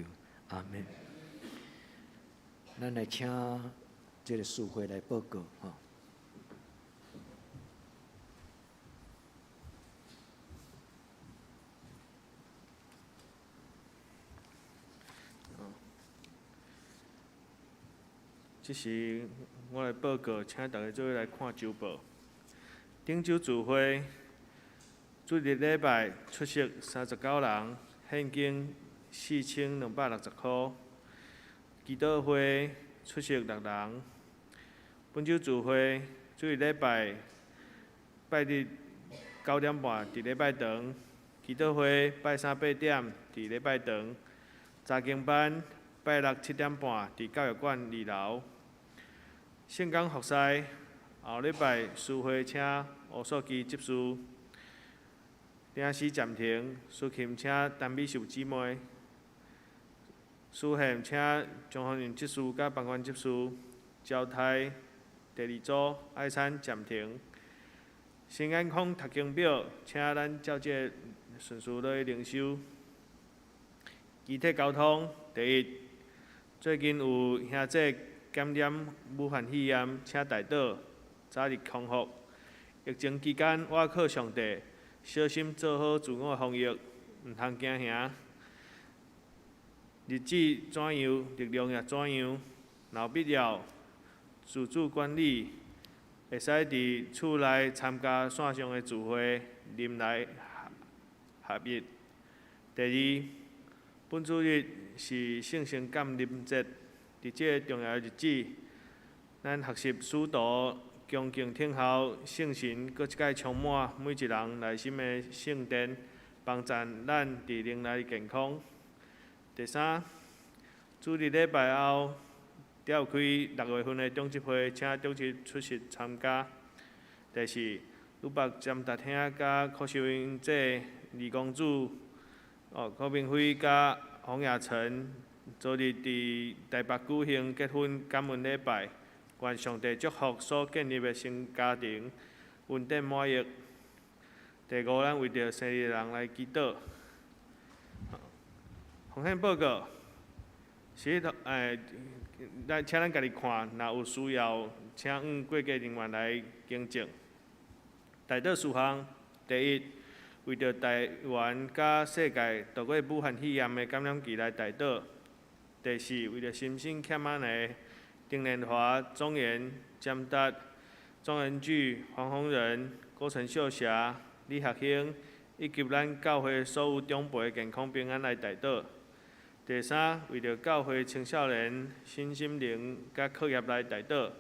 阿們。咱來請這个司會來報告，吼。這是我來報告，請大家做伙來看週報。頂週聚會，主日禮拜出席39人，現金4260箍。祈禱會出席六人。本週聚會，主日禮拜拜日9點半佇禮拜堂，祈禱會拜三8點佇禮拜堂，查經班拜六7點半佇教育館二樓。聖工服侍後禮拜司會請吳素基執事，臨時暫停，司琴請陳美秀姊妹，司獻請張宏仁執事佮彭冠執事，招待第二組愛餐暫停，新眼光讀經表請咱照這个順序落去靈修。機體交通第一，最近有兄弟感染武漢肺炎，請代禱早日康復。疫情期間，我靠上帝，小心做好自我防疫，毋通驚嚇。日子怎樣，力量也怎樣。若有必要，自主管理，會使佇厝內參加線上的聚會，臨來合一。第二，本主日是聖神降臨節，佇這个重要的日子，咱學習使徒恭敬聽候聖神，閣一擺充滿每一人內心的聖殿，幫贊咱佇靈內健康。第三，主日禮拜後召開6月份的長執會，請長執出席參加。第四，呂伯占達兄佮柯秀英姐二公子，柯明輝佮洪雅晨，昨日佇台北舉行結婚感恩禮拜，願上帝祝福所建立的新家庭，恩典滿溢。第五，咱為著生日的人來祈禱。奉獻報告，是咱請咱家己看，若有需要，請阮會計人員來更正。代禱事項，第一，為著台灣佮世界度過武漢肺炎的感染期來代禱。第四，為著心身欠安的丁連華、鍾岩、詹達、莊仁巨、黃宏仁、郭陳秀霞、李學興，以及咱教會所有長輩健康平安來代禱。第三，為著教會青少年身心靈佮課業來代禱，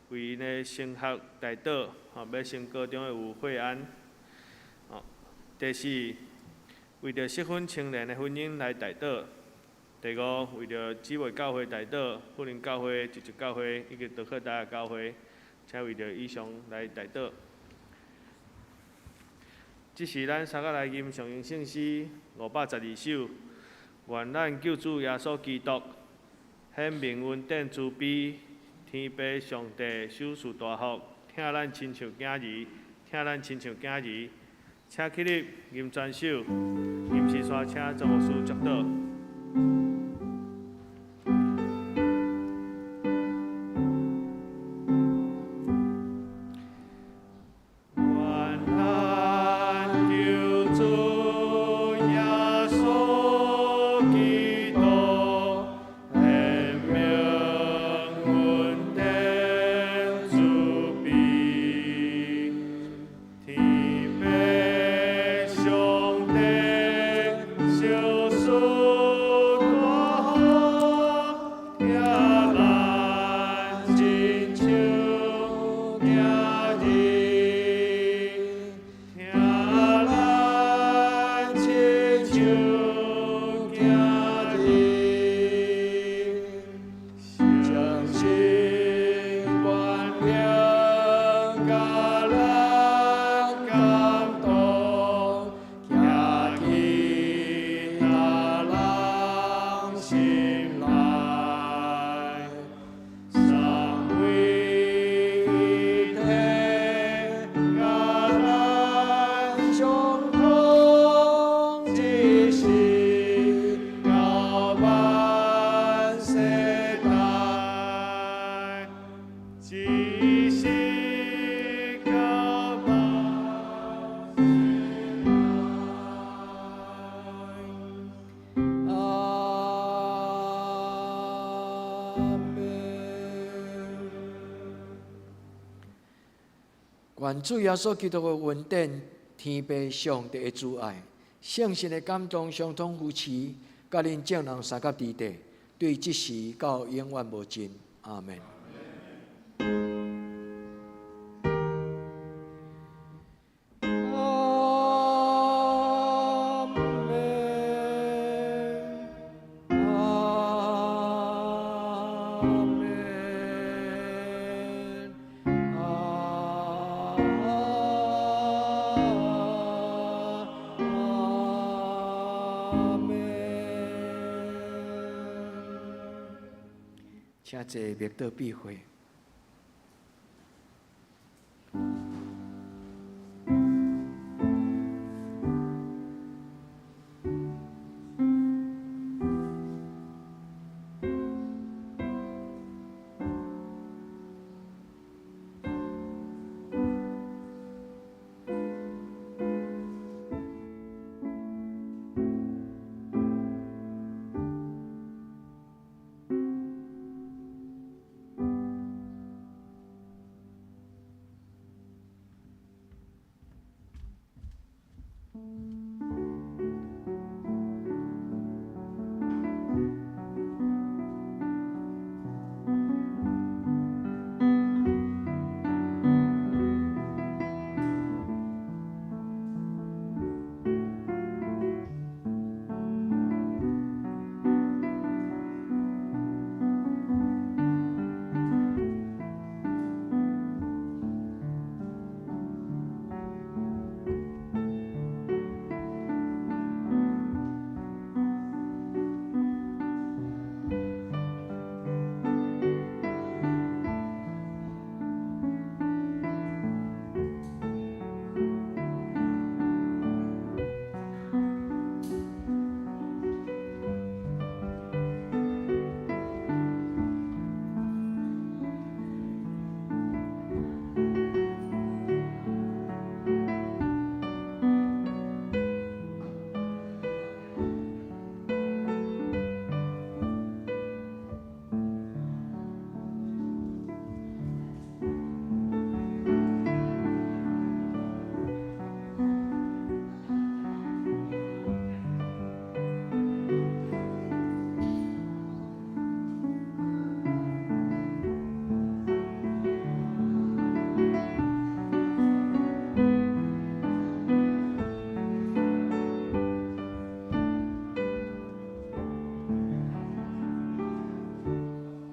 為𪜶的升學代禱，欲升高中的有惠安。第四，為著適婚青年的婚姻來代禱。第五，為著姊妹教會代禱，富林教會、一一教會以及德克達教會，請為著以上來代禱。這時，咱三個來吟誦聖詩512首。願咱救主耶穌基督顯明恩典慈悲，天父上帝賞賜大福，疼咱親像囝兒，疼咱親像囝兒。請起立，吟全首，吟詩煞請張牧師祝禱。願咱救主耶穌基督顯明恩典慈悲，天父上帝賞賜大福，疼咱親像囝兒，疼咱親像囝兒，將心關憐佮咱感動，行去他人心內，三位一體佮咱相通，一時到萬世代，一時到萬世代。阿們。願主耶穌基督的恩典、天父上帝的慈愛、聖神的感動、相通扶持，佮恁眾人相佮佇底，對這時到永遠無盡。阿們。阿們，阿們，阿們。請坐，默禱閉會。